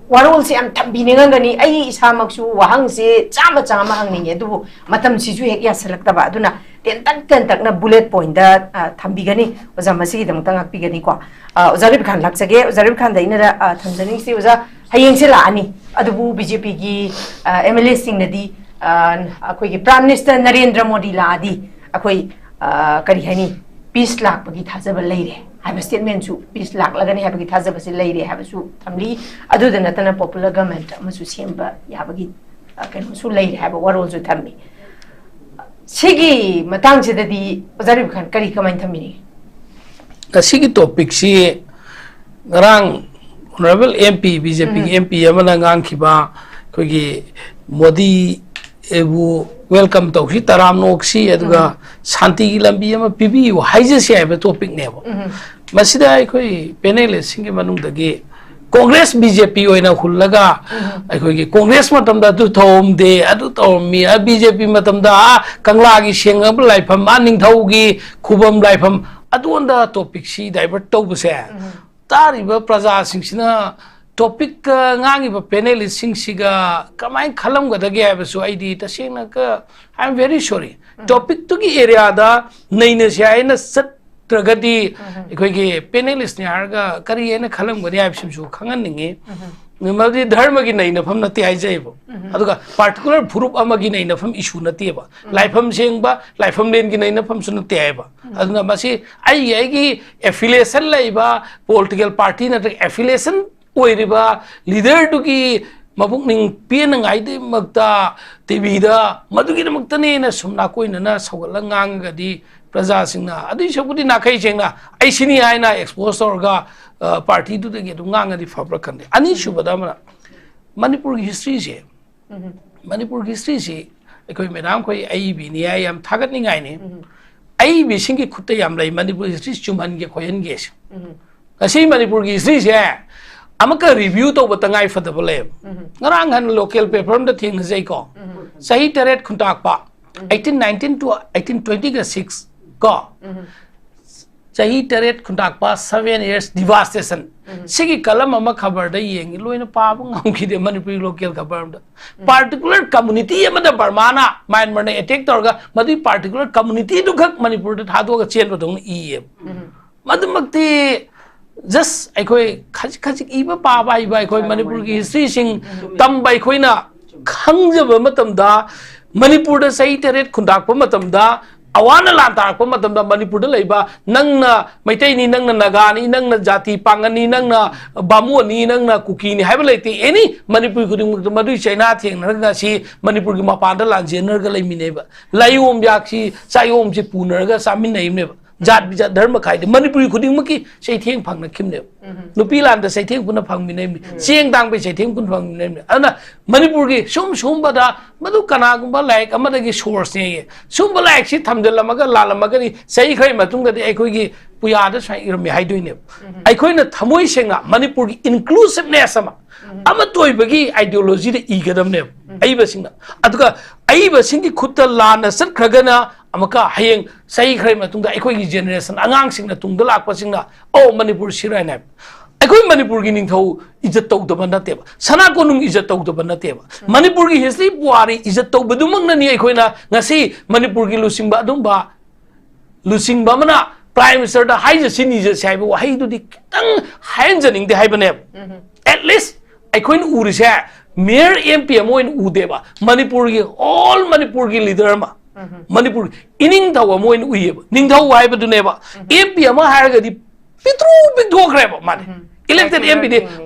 ꯋꯥꯔꯣꯜꯁꯦ ꯌꯥꯝ ꯊꯝꯕꯤꯅꯤꯡꯉꯝꯒꯅꯤ꯫ ꯑꯩ ꯏꯁꯥꯃꯛꯁꯨ ꯋꯥꯍꯪꯁꯦ ꯆꯥꯝꯃ ꯆꯥꯝꯃ ꯍꯪꯅꯤꯡꯉꯦ, ꯑꯗꯨꯕꯨ ꯃꯇꯝꯁꯤꯁꯨ ꯍꯦꯛ ꯌꯥꯁꯜꯂꯛꯇꯕ꯫ ꯑꯗꯨꯅ ꯇꯦꯟꯇꯛ ꯇꯦꯟꯇꯛꯅ bullet pointꯇ, ꯑ, ꯊꯝꯕꯤꯒꯅꯤ꯫ ꯑꯣꯖꯥ ꯃꯁꯤꯒꯤꯗꯃꯛꯇ ꯉꯥꯛꯄꯤꯒꯅꯤꯀꯣ꯫ ꯑ, ꯑꯣꯖꯥ ꯔꯕꯤꯈꯥꯟ ꯂꯥꯛꯆꯒꯦ꯫ ꯑꯣꯖꯥ ꯔꯕꯤꯈꯥꯟꯗ ꯑꯩꯅ, ꯑ, ꯊꯝꯖꯅꯤꯡꯁꯤ, ꯑꯣꯖꯥ, ꯍꯌꯦꯡꯁꯦ ꯂꯥꯛꯑꯅꯤ, ꯑꯗꯨꯕꯨ BJPꯒꯤ, ꯑ, MLAꯁꯤꯡꯅꯗꯤ, ꯑ, ꯑꯩꯈꯣꯏꯒꯤ Prime Minister ꯅꯔꯦꯟꯗ꯭ꯔ ꯃꯣꯗꯤ ꯂꯥꯛꯑꯗꯤ ꯑꯩꯈꯣꯏ, ꯑ, ꯀꯔꯤ ꯍꯥꯏꯅꯤ, peace ꯂꯥꯛꯄꯒꯤ ꯊꯥꯖꯕ ꯂꯩꯔꯦ ꯍꯥꯏꯕ statementꯁꯨ, peace ꯂꯥꯛꯂꯒꯅꯤ ꯍꯥꯏꯕꯒꯤ ꯊꯥꯖꯕꯁꯤ ꯂꯩꯔꯦ ꯍꯥꯏꯕꯁꯨ ꯊꯝꯂꯤ꯫ ꯑꯗꯨꯗ ꯅꯠꯇꯅ popular government ꯑꯃꯁꯨ ꯁꯦꯝꯕ ꯌꯥꯕꯒꯤ, ꯑ, ꯀꯩꯅꯣꯁꯨ ꯂꯩꯔꯦ ꯍꯥꯏꯕ ꯋꯥꯔꯣꯜꯁꯨ ꯊꯝꯃꯤ꯫ ꯁꯤꯒꯤ ꯃꯇꯥꯡꯁꯤꯗꯗꯤ ꯑꯣꯖꯥ ꯔꯕꯤꯈꯥꯟ ꯀꯔꯤ, ꯀꯃꯥꯏꯅ ꯊꯝꯕꯤꯅꯤꯡꯉꯤ? ꯉꯁꯤꯒꯤ topicꯁꯤ ꯉꯔꯥꯡ Honourable MP, BJPꯒꯤ ꯎꯝ꯫ MP ꯑꯃꯅ ꯉꯥꯡꯈꯤꯕ, ꯑꯩꯈꯣꯏꯒꯤ ꯃꯣꯗꯤꯕꯨ welcome ꯇꯧꯁꯤ, ꯇꯔꯥꯝꯅ ꯑꯣꯛꯁꯤ, ꯑꯗꯨꯒ ꯎꯝ꯫ ꯁꯥꯟꯇꯤꯒꯤ ꯂꯝꯕꯤ ꯑꯃ ꯄꯤꯕꯤꯌꯨ ꯍꯥꯏꯖꯁꯤ ꯍꯥꯏꯕ topicꯅꯦꯕ꯫ ꯎꯝ꯫ ꯃꯁꯤꯗ ꯑꯩꯈꯣꯏ panelistꯁꯤꯡꯒꯤ ꯃꯅꯨꯡꯗꯒꯤ Congress BJP ꯑꯣꯏꯅ ꯍꯨꯜꯂꯒ, ꯎꯝ꯫ ꯑꯩꯈꯣꯏꯒꯤ Congress ꯃꯇꯝꯗ ꯑꯗꯨ ꯇꯧꯔꯝꯗꯦ, ꯑꯗꯨ ꯇꯧꯔꯝꯃꯤ, ꯑ, BJP ꯃꯇꯝꯗ, ꯑ, ꯀꯪꯂꯥꯒꯤ ꯁꯦꯡꯉꯕ ꯂꯥꯏꯐꯝ, ꯑ, ꯅꯤꯡꯊꯧꯒꯤ ꯈꯨꯕꯝ ꯂꯥꯏꯐꯝ, ꯑꯗꯨꯉꯣꯟꯗ topicꯁꯤ divert ꯇꯧꯕꯁꯦ, ꯎꯝ꯫ ꯇꯥꯔꯤꯕ ꯄ꯭ꯔꯖꯥꯁꯤꯡꯁꯤꯅ topicꯀ ꯉꯥꯡꯉꯤꯕ panelistꯁꯤꯡꯁꯤꯒ ꯀꯃꯥꯏꯅ ꯈꯜꯂꯝꯒꯗꯒꯦ ꯍꯥꯏꯕꯁꯨ ꯑꯩꯗꯤ ꯇꯁꯦꯡꯅ ꯀ-, I am very sorry꯫ ꯎꯝ꯫ Topicꯇꯨꯒꯤ areaꯗ ꯅꯩꯅꯁꯦ ꯍꯥꯏꯅ ꯆꯠꯇ꯭ꯔꯒꯗꯤ ꯎꯝ꯫ ꯑꯩꯈꯣꯏꯒꯤ panelistꯅꯤ ꯍꯥꯏꯔꯒ ꯀꯔꯤ ꯍꯥꯏꯅ ꯈꯜꯂꯝꯒꯅꯤ ꯍꯥꯏꯕꯁꯤꯁꯨ ꯈꯪꯍꯟꯅꯤꯡꯉꯤ꯫ ꯎꯝ꯫ ꯃꯔꯝꯗꯤ ꯙꯔꯃꯒꯤ ꯅꯩꯅꯐꯝ ꯅꯠꯇꯦ ꯍꯥꯏꯖꯩꯕ꯫ ꯎꯝ꯫ ꯑꯗꯨꯒ particular ꯐꯨꯔꯨꯞ ꯑꯃꯒꯤ ꯅꯩꯅꯐꯝ issue ꯅꯠꯇꯦꯕ꯫ ꯎꯝ꯫ ꯂꯥꯏꯐꯝ ꯁꯦꯡꯕ, ꯂꯥꯏꯐꯝꯂꯦꯟꯒꯤ ꯅꯩꯅꯐꯝꯁꯨ ꯅꯠꯇꯦ ꯍꯥꯏꯕ꯫ ꯎꯝ꯫ ꯑꯗꯨꯅ ꯃꯁꯤ ꯑꯩꯒꯤ, ꯑꯩꯒꯤ affiliation ꯂꯩꯕ political party ꯅꯠꯇ꯭ꯔꯒ affiliation ꯑꯣꯏꯔꯤꯕ leaderꯗꯨꯒꯤ ꯃꯄꯨꯛꯅꯤꯡ ꯄꯦꯟꯅꯉꯥꯏꯗꯃꯛꯇ TVꯗ ꯃꯗꯨꯒꯤꯗꯃꯛꯇꯅꯦꯅ ꯁꯨꯝ ꯅꯥꯀꯣꯏꯅꯅ ꯁꯧꯒꯠꯂꯒ ꯉꯥꯡꯉꯒꯗꯤ ꯄ꯭ꯔꯖꯥꯁꯤꯡꯅ, ꯑꯗꯨꯏ ꯁꯔꯨꯛꯄꯨꯗꯤ ꯅꯥꯈꯩ ꯁꯦꯡꯅ ꯑꯩ ꯁꯤꯅꯤ ꯍꯥꯏꯅ expose ꯇꯧꯔꯒ, ꯑ, partyꯗꯨꯗꯒꯤ ꯑꯗꯨꯝ ꯉꯥꯡꯉꯗꯤ ꯐꯕ꯭ꯔꯥ ꯈꯟꯗꯦ꯫ ꯑꯅꯤꯁꯨꯕꯗ ꯑꯃꯅ ꯃꯅꯤꯄꯨꯔꯒꯤ historyꯁꯦ, ꯎꯝ꯫ ꯃꯅꯤꯄꯨꯔꯒꯤ historyꯁꯤ ꯑꯩꯈꯣꯏ madam ꯈꯣꯏ ꯑꯏꯕꯤꯅꯤ ꯍꯥꯏ, ꯌꯥꯝ ꯊꯥꯒꯠꯅꯤꯡꯉꯥꯏꯅꯤ꯫ ꯎꯝ꯫ ꯑꯏꯕꯤꯁꯤꯡꯒꯤ ꯈꯨꯠꯇ ꯌꯥꯝ ꯂꯩ ꯃꯅꯤꯄꯨꯔ history ꯆꯨꯝꯍꯟꯒꯦ ꯈꯣꯏꯍꯟꯒꯦꯁꯦ꯫ ꯎꯝ꯫ ꯉꯁꯤ ꯃꯅꯤꯄꯨꯔꯒꯤ historyꯁꯦ ꯑꯃꯨꯛꯀ review ꯇꯧꯕ ꯇꯉꯥꯏ ꯐꯗꯕ ꯂꯩꯌꯦꯕ꯫ ꯎꯝ꯫ ꯉꯔꯥꯡ ꯍꯥꯟꯅ local paper ꯑꯃꯗ ꯊꯦꯡꯅꯖꯩꯀꯣ꯫ ꯎꯝ꯫ ꯆꯍꯤ ꯇꯔꯦꯠ ꯈꯨꯟꯇꯥꯛꯄ, ꯎꯝ꯫ eighteen nineteen to eighteen twenty-six ꯀꯣ꯫ ꯎꯝ꯫ ꯆꯍꯤ ꯇꯔꯦꯠ ꯈꯨꯟꯇꯥꯛꯄ, seven years devastation꯫ ꯁꯤꯒꯤ column ꯑꯃ ꯈꯕꯔꯗ ꯌꯦꯡꯉꯤ, ꯂꯣꯏꯅ ꯄꯥꯕ ꯉꯝꯈꯤꯗꯦ ꯃꯅꯤꯄꯨꯔꯤ local ꯈꯕꯔ ꯑꯃꯗ꯫ Particular community ꯑꯃꯗ ꯕꯔꯃꯥꯅ, ꯃ꯭ꯌꯥꯟꯃꯥꯔꯅ attack ꯇꯧꯔꯒ ꯃꯗꯨꯒꯤ particular community ꯗꯨꯈꯛ ꯃꯅꯤꯄꯨꯔꯗ ꯊꯥꯗꯣꯛꯑꯒ ꯆꯦꯟꯕꯗꯧꯅ ꯏꯌꯦꯕ꯫ ꯃꯗꯨꯃꯛꯇꯤ just ꯑꯩꯈꯣꯏ ꯈꯖꯤꯛ ꯈꯖꯤꯛ ꯏꯕ ꯄꯥꯕ ꯍꯩꯕ ꯑꯩꯈꯣꯏ ꯃꯅꯤꯄꯨꯔꯒꯤ history ꯁꯤꯡ ꯇꯝꯕ ꯑꯩꯈꯣꯏꯅ ꯈꯪꯖꯕ ꯃꯇꯝꯗ, ꯃꯅꯤꯄꯨꯔꯗ ꯆꯍꯤ ꯇꯔꯦꯠ ꯈꯨꯟꯗꯥꯛꯄ ꯃꯇꯝꯗ, ꯑꯋꯥꯅ ꯂꯥꯟ ꯇꯥꯔꯛꯄ ꯃꯇꯝꯗ ꯃꯅꯤꯄꯨꯔꯗ ꯂꯩꯕ ꯅꯪꯅ ꯃꯩꯇꯩꯅꯤ, ꯅꯪꯅ ꯅꯥꯒꯥꯅꯤ, ꯅꯪꯅ ꯖꯥꯇꯤ ꯄꯥꯡꯒꯜꯅꯤ, ꯅꯪꯅ ꯕꯥꯃꯣꯟꯅꯤ, ꯅꯪꯅ ꯀꯨꯀꯤꯅꯤ ꯍꯥꯏꯕ ꯂꯩꯇꯦ꯫ Any ꯃꯅꯤꯄꯨꯔꯤ ꯈꯨꯗꯤꯡꯃꯛꯇ ꯃꯗꯨꯒꯤ ꯆꯩꯅꯥ ꯊꯦꯡꯅꯔꯒ ꯉꯁꯤ ꯃꯅꯤꯄꯨꯔꯒꯤ ꯃꯄꯥꯟꯗ ꯂꯥꯟꯖꯦꯟꯅꯔꯒ ꯂꯩꯃꯤꯟꯅꯩꯕ꯫ ꯂꯥꯏꯌꯣꯝ ꯌꯥꯛꯁꯤ ꯆꯥꯌꯣꯝꯁꯤ ꯄꯨꯅꯔꯒ ꯆꯥꯃꯤꯟꯅꯩꯕꯅꯦꯕ꯫ ꯖꯥꯠ ꯕꯤꯖꯥꯠ ꯙꯔꯃ ꯈꯥꯏꯗꯦ꯫ ꯃꯅꯤꯄꯨꯔꯤ ꯈꯨꯗꯤꯡꯃꯛꯀꯤ ꯆꯩꯊꯦꯡ ꯐꯪꯅꯈꯤꯕꯅꯦꯕ꯫ ꯅꯨꯄꯤ ꯂꯥꯟꯗ ꯆꯩꯊꯦꯡ ꯄꯨꯟꯅ ꯐꯪꯃꯤꯟꯅꯩꯕꯅꯤ꯫ ꯆꯦꯡ ꯇꯥꯡꯕꯩ ꯆꯩꯊꯦꯡ ꯄꯨꯟꯅ ꯐꯪꯃꯤꯟꯅꯩꯕꯅꯤ꯫ ꯑꯗꯨꯅ ꯃꯅꯤꯄꯨꯔꯒꯤ ꯁꯨꯝ ꯁꯨꯝꯕꯗ ꯃꯗꯨ ꯀꯅꯥꯒꯨꯝꯕ ꯂꯥꯏꯔꯤꯛ ꯑꯃꯗꯒꯤ source ꯅꯦꯌꯦ꯫ ꯁꯨꯝꯕ ꯂꯥꯏꯔꯤꯛꯁꯤ ꯊꯝꯖꯤꯜꯂꯝꯃꯒ ꯂꯥꯜꯂꯝꯃꯒꯗꯤ ꯆꯍꯤ ꯈꯔꯒꯤ ꯃꯇꯨꯡꯗꯗꯤ ꯑꯩꯈꯣꯏꯒꯤ ꯄꯨꯌꯥꯗ ꯁꯨꯃꯥꯏꯅ ꯏꯔꯝꯃꯦ ꯍꯥꯏꯗꯣꯏꯅꯦꯕ꯫ ꯑꯩꯈꯣꯏꯅ ꯊꯃꯣꯏ ꯁꯦꯡꯅ ꯃꯅꯤꯄꯨꯔꯒꯤ inclusiveness ꯑꯃ, ꯑꯃꯠꯇ ꯑꯣꯏꯕꯒꯤ ideology ꯗ ꯏꯒꯗꯕꯅꯦꯕ ꯑꯏꯕꯁꯤꯡꯅ꯫ ꯑꯗꯨꯒ ꯑꯏꯕꯁꯤꯡꯒꯤ ꯈꯨꯠꯇ ꯂꯥꯟꯅ ꯆꯠꯈ꯭ꯔꯒꯅ ꯑꯃꯨꯛꯀ ꯍꯌꯦꯡ ꯆꯍꯤ ꯈꯔꯒꯤ ꯃꯇꯨꯡꯗ ꯑꯩꯈꯣꯏꯒꯤ generation, ꯑꯉꯥꯡꯁꯤꯡꯅ, ꯇꯨꯡꯗ ꯂꯥꯛꯄꯁꯤꯡꯅ, "ꯑꯣ, ꯃꯅꯤꯄꯨꯔ ꯁꯤꯔꯥꯏꯅ ꯍꯥꯏꯕ꯫ ꯑꯩꯈꯣꯏ ꯃꯅꯤꯄꯨꯔꯒꯤ ꯅꯤꯡꯊꯧ ꯏꯖꯠ ꯇꯧꯗꯕ ꯅꯠꯇꯦꯕ, ꯁꯅꯥ ꯀꯣꯅꯨꯡ ꯏꯖꯠ ꯇꯧꯗꯕ ꯅꯠꯇꯦꯕ, ꯃꯅꯤꯄꯨꯔꯒꯤ history ꯄꯨꯋꯥꯔꯤ ꯏꯖꯠ ꯇꯧꯕꯗꯨꯃꯛꯅꯅꯤ ꯑꯩꯈꯣꯏꯅ ꯉꯁꯤ ꯃꯅꯤꯄꯨꯔꯒꯤ ꯂꯨꯆꯤꯡꯕ ꯑꯗꯨꯝꯕ ꯂꯨꯆꯤꯡꯕ ꯑꯃꯅ Prime Minister ꯗ ꯍꯥꯏꯖꯁꯤ ꯅꯤꯖꯁꯤ ꯍꯥꯏꯕ ꯋꯥꯍꯩꯗꯨꯗꯤ ꯈꯤꯇꯪ ꯍꯥꯏꯍꯟꯖꯅꯤꯡꯗꯦ ꯍꯥꯏꯕꯅꯦꯕ꯫ At least ꯑꯩꯈꯣꯏꯅ ꯎꯔꯤꯁꯦ mayor M P ꯑꯃ ꯑꯣꯏꯅ ꯎꯗꯦꯕ, ꯃꯅꯤꯄꯨꯔꯒꯤ, all ꯃꯅꯤꯄꯨꯔꯒꯤ leader ꯑꯃ, ꯃꯅꯤꯄꯨꯔ ꯏꯅꯤꯡꯊꯧ ꯑꯃ ꯑꯣꯏꯅ ꯎꯏꯌꯦꯕ꯫ ꯅꯤꯡꯊꯧ ꯍꯥꯏꯕꯗꯨꯅꯦꯕ꯫ M P ꯑꯃ ꯍꯥꯏꯔꯒꯗꯤ ꯄꯤꯛꯇ꯭ꯔꯨ ꯄꯤꯛꯊꯣꯛꯈ꯭ꯔꯦꯕ ꯃꯥꯗꯤ꯫ Elected M P ꯗꯤ,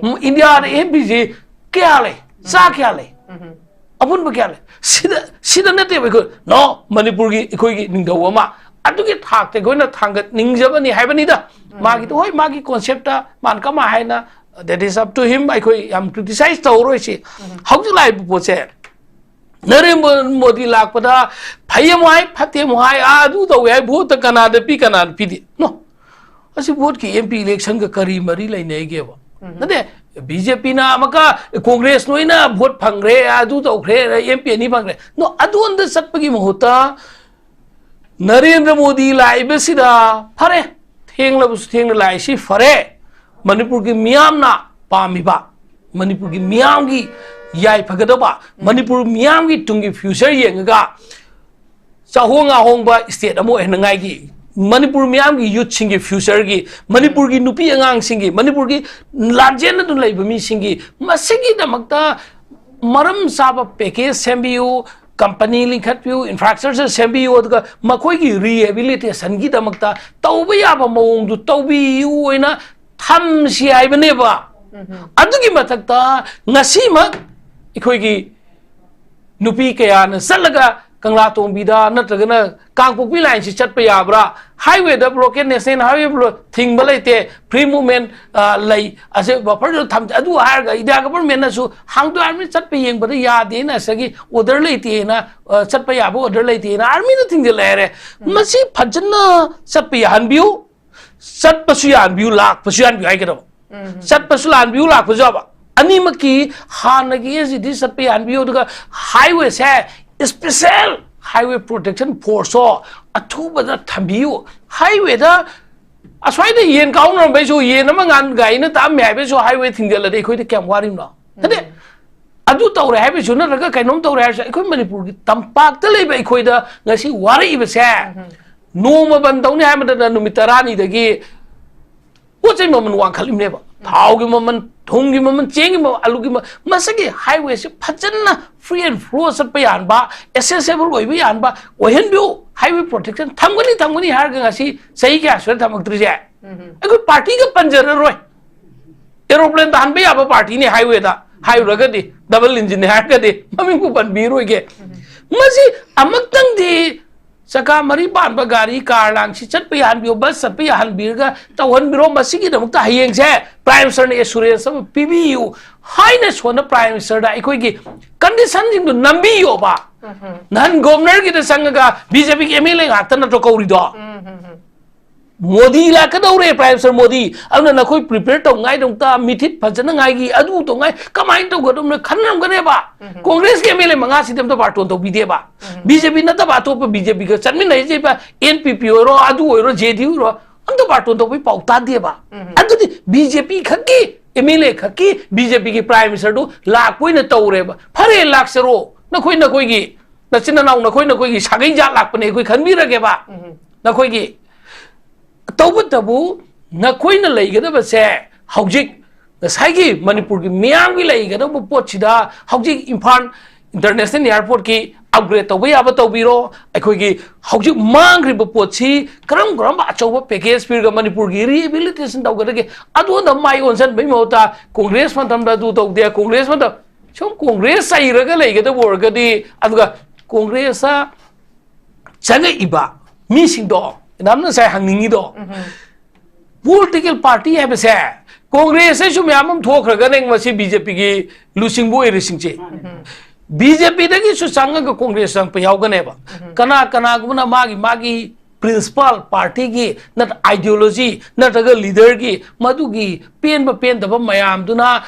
ꯏꯟꯗꯤꯌꯥꯗ M P ꯁꯤ ꯀꯌꯥ ꯂꯩ? ꯆꯥ ꯀꯌꯥ ꯂꯩ? ꯑꯄꯨꯟꯕ ꯀꯌꯥ ꯂꯩ? ꯁꯤꯗ, ꯁꯤꯗ ꯅꯠꯇꯦꯕ ꯑꯩꯈꯣꯏ, no, ꯃꯅꯤꯄꯨꯔꯒꯤ ꯑꯩꯈꯣꯏꯒꯤ ꯅꯤꯡꯊꯧ ꯑꯃ ꯑꯗꯨꯒꯤ ꯊꯥꯛꯇ ꯑꯩꯈꯣꯏꯅ ꯊꯥꯡꯒꯠꯅꯤꯡꯖꯕꯅꯤ ꯍꯥꯏꯕꯅꯤꯗ꯫ ꯃꯥꯒꯤꯗꯣ, ꯍꯣꯏ, ꯃꯥꯒꯤ concept ꯇ ꯃꯥꯅ ꯀꯃꯥꯏ ꯍꯥꯏꯅ, that is up to him, ꯑꯩꯈꯣꯏ ꯌꯥꯝ criticize ꯇꯧꯔꯣꯏꯁꯤ꯫ ꯍꯧꯖꯤꯛ ꯂꯥꯛꯏꯕ ꯄꯣꯠꯁꯦ, ꯅꯔꯦꯟꯗ꯭ꯔ ꯃꯣꯗꯤ ꯂꯥꯛꯄꯗ ꯐꯩ ꯑꯃꯨꯛ ꯍꯥꯏ, ꯐꯠꯇꯦ ꯑꯃꯨꯛ ꯍꯥꯏ, ꯑꯥ, ꯑꯗꯨ ꯇꯧꯋꯦ ꯍꯥꯏ, vote ꯇ ꯀꯅꯥꯗ ꯄꯤ, ꯀꯅꯥꯗ ꯄꯤꯗꯦ? No꯫ ꯑꯁꯤ vote ꯀꯤ M P election ꯒ ꯀꯔꯤ ꯃꯔꯤ ꯂꯩꯅꯩꯒꯦꯕ? ꯅꯠꯇꯦ, B J P ꯅ ꯑꯃꯨꯛꯀ Congress ꯅ ꯑꯣꯏꯅ vote ꯐꯪꯈ꯭ꯔꯦ, ꯑꯗꯨ ꯇꯧꯈ꯭ꯔꯦ, M P ꯑꯅꯤ ꯐꯪꯈ꯭ꯔꯦ꯫ No, ꯑꯗꯣꯝꯗ ꯆꯠꯄꯒꯤ ꯃꯍꯨꯠꯇ ꯅꯔꯦꯟꯗ꯭ꯔ ꯃꯣꯗꯤ ꯂꯥꯛꯏꯕꯁꯤꯗ, ꯐꯔꯦ, ꯊꯦꯡꯂꯕꯁꯨ ꯊꯦꯡꯅ ꯂꯥꯛꯏꯁꯤ ꯐꯔꯦ꯫ ꯃꯅꯤꯄꯨꯔꯒꯤ ꯃꯤꯌꯥꯝꯅ ꯄꯥꯝꯃꯤꯕ, ꯃꯅꯤꯄꯨꯔꯒꯤ ꯃꯤꯌꯥꯝꯒꯤ ꯌꯥꯏꯐꯒꯗꯕ, ꯃꯅꯤꯄꯨꯔ ꯃꯤꯌꯥꯝꯒꯤ ꯇꯨꯡꯒꯤ future ꯌꯦꯡꯉꯒ ꯆꯥꯍꯣꯡ ꯉꯥꯍꯣꯡꯕ state ꯑꯃ ꯑꯣꯏꯍꯟꯅꯉꯥꯏꯒꯤ, ꯃꯅꯤꯄꯨꯔ ꯃꯤꯌꯥꯝꯒꯤ youthꯁꯤꯡꯒꯤ futureꯒꯤ, ꯃꯅꯤꯄꯨꯔꯒꯤ ꯅꯨꯄꯤ ꯑꯉꯥꯡꯁꯤꯡꯒꯤ, ꯃꯅꯤꯄꯨꯔꯒꯤ ꯂꯥꯟꯖꯦꯟ ꯑꯗꯨ ꯂꯩꯕ ꯃꯤꯁꯤꯡꯒꯤ, ꯃꯁꯤꯒꯤꯗꯃꯛꯇ ꯃꯔꯝ ꯆꯥꯕ package ꯁꯦꯝꯕꯤꯌꯨ, company ꯂꯤꯡꯈꯠꯄꯤꯌꯨ, infrastructure ꯁꯦꯝꯕꯤꯌꯨ, ꯑꯗꯨꯒ ꯃꯈꯣꯏꯒꯤ rehabilitationꯒꯤꯗꯃꯛꯇ ꯇꯧꯕ ꯌꯥꯕ ꯃꯑꯣꯡꯗꯨ ꯇꯧꯕꯤꯌꯨ ꯑꯣꯏꯅ ꯊꯝꯁꯤ ꯍꯥꯏꯕꯅꯦꯕ꯫ ꯑꯗꯨꯒꯤ ꯃꯊꯛꯇ ꯉꯁꯤꯃꯛ ꯑꯩꯈꯣꯏꯒꯤ ꯅꯨꯄꯤ ꯀꯌꯥꯅ ꯆꯠꯂꯒ ꯀꯪꯂꯥꯇꯣꯡꯕꯤꯗ ꯅꯠꯇ꯭ꯔꯒꯅ ꯀꯥꯡꯄꯣꯛꯄꯤ lineꯁꯤ ꯆꯠꯄ ꯌꯥꯕ꯭ꯔꯥ? Highwayꯗ blockade, national highway block ꯊꯤꯡꯕ ꯂꯩꯇꯦ, free movement, ꯑ, ꯂꯩ꯫ ꯑꯁꯦ bufferꯗꯨ ꯊꯝ-, ꯑꯗꯨ ꯍꯥꯏꯔꯒ India governmentꯅꯁꯨ ꯍꯥꯡꯗꯣꯛ ꯍꯥꯏꯕꯅꯤ, ꯆꯠꯄ ꯌꯦꯡꯕꯗ ꯌꯥꯗꯦꯅ, ꯉꯁꯥꯏꯒꯤ order ꯂꯩꯇꯦꯅ, ꯑ, ꯆꯠꯄ ꯌꯥꯕ order ꯂꯩꯇꯦꯅ armyꯗ ꯊꯤꯡꯖꯤꯜꯂꯦ ꯍꯥꯏꯔꯦ꯫ ꯃꯁꯤ ꯐꯖꯅ ꯆꯠꯄ ꯌꯥꯍꯟꯕꯤꯌꯨ꯫ ꯆꯠꯄꯁꯨ ꯌꯥꯍꯟꯕꯤꯌꯨ, ꯂꯥꯛꯄꯁꯨ ꯌꯥꯍꯟꯕꯤꯌꯨ ꯍꯥꯏꯒꯗꯕ꯫ ꯆꯠꯄꯁꯨ ꯂꯥꯟꯕꯤꯌꯨ, ꯂꯥꯛꯄꯁꯨ ꯌꯥꯕ꯫ ꯑꯅꯤꯃꯛꯀꯤ ꯍꯥꯟꯅꯒꯤ ꯑꯁꯤꯗꯤ ꯆꯠꯄ ꯌꯥꯍꯟꯕꯤꯌꯨ, ꯑꯗꯨꯒ highwayꯁꯦ special highway protection forceꯁꯣ ꯑꯊꯨꯕꯗ ꯊꯝꯕꯤꯌꯨ꯫ Highwayꯗ ꯑꯁ꯭ꯋꯥꯏꯗ ꯌꯦꯟ ꯀꯥꯎꯅꯔꯝꯕꯩꯁꯨ, ꯌꯦꯟ ꯑꯃ ꯉꯥꯟ ꯒꯥꯔꯤꯅ ꯇꯥꯛꯑꯝꯃꯦ ꯍꯥꯏꯕꯩꯁꯨ highway ꯊꯤꯡꯖꯤꯜꯂꯗꯤ ꯑꯩꯈꯣꯏꯗ ꯀꯌꯥꯝ ꯋꯥꯔꯤꯕꯅꯣ? ꯅꯠꯇꯦ, ꯑꯗꯨ ꯇꯧꯔꯦ ꯍꯥꯏꯕꯩꯁꯨ ꯅꯠꯇ꯭ꯔꯒ ꯀꯩꯅꯣꯝ ꯇꯧꯔꯦ ꯍꯥꯏꯔꯁꯨ, ꯑꯩꯈꯣꯏ ꯃꯅꯤꯄꯨꯔꯒꯤ ꯇꯝꯄꯥꯛꯇ ꯂꯩꯕ ꯑꯩꯈꯣꯏꯗ ꯉꯁꯤ ꯋꯥꯔꯛꯏꯕꯁꯦ, ꯅꯣꯡꯃ ꯕꯟ ꯇꯧꯅꯤ ꯍꯥꯏꯕꯗꯅ ꯅꯨꯃꯤꯠ ꯇꯔꯥꯅꯤꯗꯒꯤ ꯄꯣꯠ ꯆꯩ ꯃꯃꯜ ꯋꯥꯡꯈꯠꯂꯤꯕꯅꯦꯕ꯫ ꯊꯥꯎꯒꯤ ꯃꯃꯜ, ꯊꯨꯝꯒꯤ ꯃꯃꯜ, ꯆꯦꯡꯒꯤ ꯃꯃꯜ, ꯑꯂꯨꯒꯤ ꯃꯃꯜ, ꯃꯁꯤꯒꯤ highwayꯁꯤ ꯐꯖꯅ free and flow ꯆꯠꯄ ꯌꯥꯍꯟꯕ, accessible ꯑꯣꯏꯕ ꯌꯥꯍꯟꯕ ꯑꯣꯏꯍꯟꯕꯤꯌꯨ꯫ Highway protection ꯊꯝꯒꯅꯤ, ꯊꯝꯒꯅꯤ ꯍꯥꯏꯔꯒ ꯉꯁꯤ ꯆꯍꯤ ꯀꯌꯥ ꯁꯨꯔꯦ ꯊꯝꯃꯛꯇ꯭ꯔꯤꯁꯦ? ꯑꯩꯈꯣꯏ partyꯒ ꯄꯟꯖꯔꯔꯣꯏ꯫ Aeroplane ꯇꯥꯍꯟꯕ ꯌꯥꯕ partyꯅꯤ highwayꯗ ꯍꯥꯏꯔꯨꯔꯒꯗꯤ, double engineꯅꯤ ꯍꯥꯏꯔꯒꯗꯤ ꯃꯃꯤꯡꯕꯨ ꯄꯟꯕꯤꯔꯣꯏꯒꯦ꯫ ꯃꯁꯤ ꯑꯃꯨꯛꯇꯪꯗꯤ ꯆꯀꯥ ꯃꯔꯤ ꯄꯥꯟꯕ ꯒꯥꯔꯤ, car ꯂꯥꯡꯁꯤ ꯆꯠꯄ ꯌꯥꯍꯟꯕꯤꯌꯨ, bus ꯆꯠꯄ ꯌꯥꯍꯟꯕꯤꯔꯒ ꯇꯧꯍꯟꯕꯤꯔꯣ꯫ ꯃꯁꯤꯒꯤꯗꯃꯛꯇ ꯍꯌꯦꯡꯁꯦ Prime Ministerꯅ assurance ꯑꯃ ꯄꯤꯕꯤꯌꯨ ꯍꯥꯏꯅ ꯁꯣꯟꯅ Prime Ministerꯗ ꯑꯩꯈꯣꯏꯒꯤ conditionꯁꯤꯡꯗꯨ ꯅꯝꯕꯤꯌꯣꯕ꯫ ꯅꯍꯥꯟ governorꯒꯤꯗ ꯆꯪꯉꯒ BJPꯒꯤ MLA ꯉꯥꯛꯇ ꯅꯠꯇ꯭ꯔꯣ ꯀꯧꯔꯤꯗꯣ? Modi ꯂꯥꯛꯀꯗꯧꯔꯦ, Prime Minister Modi. ꯑꯗꯨꯅ ꯅꯈꯣꯏ prepare ꯇꯧꯉꯥꯏꯗꯃꯛꯇ, ꯃꯤꯊꯤꯠ ꯐꯖꯅꯉꯥꯏꯒꯤ, ꯑꯗꯨ ꯇꯧꯉꯥꯏ, ꯀꯃꯥꯏꯅ ꯇꯧꯒꯗꯕꯅꯣ ꯈꯟꯅꯔꯝꯒꯅꯦꯕ꯫ Congressꯀꯤ MLA ꯃꯉꯥꯁꯤꯗꯤ ꯑꯝꯇ ꯕꯥꯔꯇꯣꯟ ꯇꯧꯕꯤꯗꯦꯕ꯫ BJP ꯅꯠꯇꯕ ꯑꯇꯣꯞꯄ BJPꯒ ꯆꯠꯃꯤꯟꯅꯔꯤꯁꯦ, NPP ꯑꯣꯏꯔꯣ, ꯑꯗꯨ ꯑꯣꯏꯔꯣ, JDU ꯑꯣꯏꯔꯣ, ꯈꯤꯇꯪꯗ ꯕꯥꯔꯇꯣꯟ ꯇꯧꯕꯒꯤ ꯄꯥꯎ ꯇꯥꯗꯦꯕ꯫ ꯑꯗꯨꯗꯤ ꯕꯤ ꯖꯦ ꯄꯤ ꯈꯛꯀꯤ ꯑꯦꯝ ꯑꯦꯜ ꯑꯦ ꯈꯛꯀꯤ ꯕꯤ ꯖꯦ ꯄꯤꯒꯤ ꯄ꯭ꯔꯥꯏꯝ ꯃꯤꯅꯤꯁꯇꯔꯗꯨ ꯂꯥꯛꯄ ꯑꯣꯏꯅ ꯇꯧꯔꯦꯕ꯫ ꯐꯔꯦ, ꯂꯥꯛꯆꯔꯣ, ꯅꯈꯣꯏ ꯅꯈꯣꯏꯒꯤ ꯅꯆꯤꯟ ꯅꯅꯥꯎ, ꯅꯈꯣꯏ ꯅꯈꯣꯏꯒꯤ ꯁꯥꯒꯩ ꯖꯥꯠ ꯂꯥꯛꯄꯅꯦ ꯑꯩꯈꯣꯏ ꯈꯟꯕꯤꯔꯒꯦꯕ꯫ ꯅꯈꯣꯏꯒꯤ ꯇꯧꯕꯇꯕꯨ ꯅꯈꯣꯏꯅ ꯂꯩꯒꯗꯕꯁꯦ ꯍꯧꯖꯤꯛ ꯉꯁꯥꯏꯒꯤ ꯃꯅꯤꯄꯨꯔꯒꯤ ꯃꯤꯌꯥꯝꯒꯤ ꯂꯩꯒꯗꯕ ꯄꯣꯠꯁꯤꯗ ꯍꯧꯖꯤꯛ ꯏꯝꯐꯥꯜ ꯏꯟꯇꯔꯅꯦꯁꯅꯦꯜ ꯑꯦꯌꯥꯔꯄꯣꯔꯠꯀꯤ ꯑꯞꯒ꯭ꯔꯦꯗ ꯇꯧꯕ ꯌꯥꯕ ꯇꯧꯕꯤꯔꯣ꯫ ꯑꯩꯈꯣꯏꯒꯤ ꯍꯧꯖꯤꯛ ꯃꯥꯡꯈ꯭ꯔꯤꯕ ꯄꯣꯠꯁꯤ ꯀꯔꯝ ꯀꯔꯝꯕ ꯑꯆꯧꯕ ꯄꯦꯀꯦꯖ ꯄꯤꯔꯒ ꯃꯅꯤꯄꯨꯔꯒꯤ ꯔꯤꯍꯦꯕꯤꯂꯤꯇꯦꯁꯟ ꯇꯧꯒꯗꯒꯦ? ꯑꯗꯨꯗ ꯃꯥꯏ ꯑꯣꯟꯁꯤꯟꯕꯒꯤ ꯃꯍꯨꯠꯇ ꯀꯣꯡꯒ꯭ꯔꯦꯁ ꯃꯇꯝꯗ ꯑꯗꯨ ꯇꯧꯗꯦ, ꯀꯣꯡꯒ꯭ꯔꯦꯁ ꯃꯇꯝ, ꯁꯨꯝ ꯀꯣꯡꯒ꯭ꯔꯦꯁ ꯆꯩꯔꯒ ꯂꯩꯒꯗꯕ ꯑꯣꯏꯔꯒꯗꯤ, ꯑꯗꯨꯒ ꯀꯣꯡꯒ꯭ꯔꯦꯁꯇ ꯆꯪꯉꯛꯏꯕ ꯃꯤꯁꯤꯡꯗꯣ, ꯃꯦꯗꯥꯝꯅ ꯉꯁꯥꯏ ꯍꯪꯅꯤꯡꯉꯤꯗꯣ, ꯄꯣꯂꯤꯇꯤꯀꯦꯜ ꯄꯥꯔꯇꯤ ꯍꯥꯏꯕꯁꯦ ꯀꯣꯡꯒ꯭ꯔꯦꯁꯇꯩꯁꯨ ꯃꯌꯥꯝ ꯑꯃ ꯊꯣꯛꯈ꯭ꯔꯒꯅꯦ ꯉꯁꯤ ꯕꯤ ꯖꯦ ꯄꯤꯒꯤ ꯂꯨꯆꯤꯡꯕ ꯑꯣꯏꯔꯤꯁꯤꯡꯁꯦ꯫ ꯕꯤ ꯖꯦ ꯄꯤꯗꯒꯤꯁꯨ ꯆꯪꯉꯒ ꯀꯣꯡꯒ꯭ꯔꯦꯁ ꯆꯪꯉꯛꯄ ꯌꯥꯎꯒꯅꯦꯕ꯫ ꯀꯅꯥ ꯀꯅꯥꯒꯨꯝꯕꯅ ꯃꯥꯒꯤ ꯃꯥꯒꯤ ꯄ꯭ꯔꯤꯟꯁꯤꯄꯥꯜ ꯄꯥꯔꯇꯤꯒꯤ ꯅꯠ-, ꯑꯥꯏꯗꯤꯌꯣꯂꯣꯖꯤ ꯅꯠꯇ꯭ꯔꯒ ꯂꯤꯗꯔꯒꯤ ꯃꯗꯨꯒꯤ ꯄꯦꯟꯕ ꯄꯦꯟꯗꯕ ꯃꯌꯥꯝꯗꯨꯅ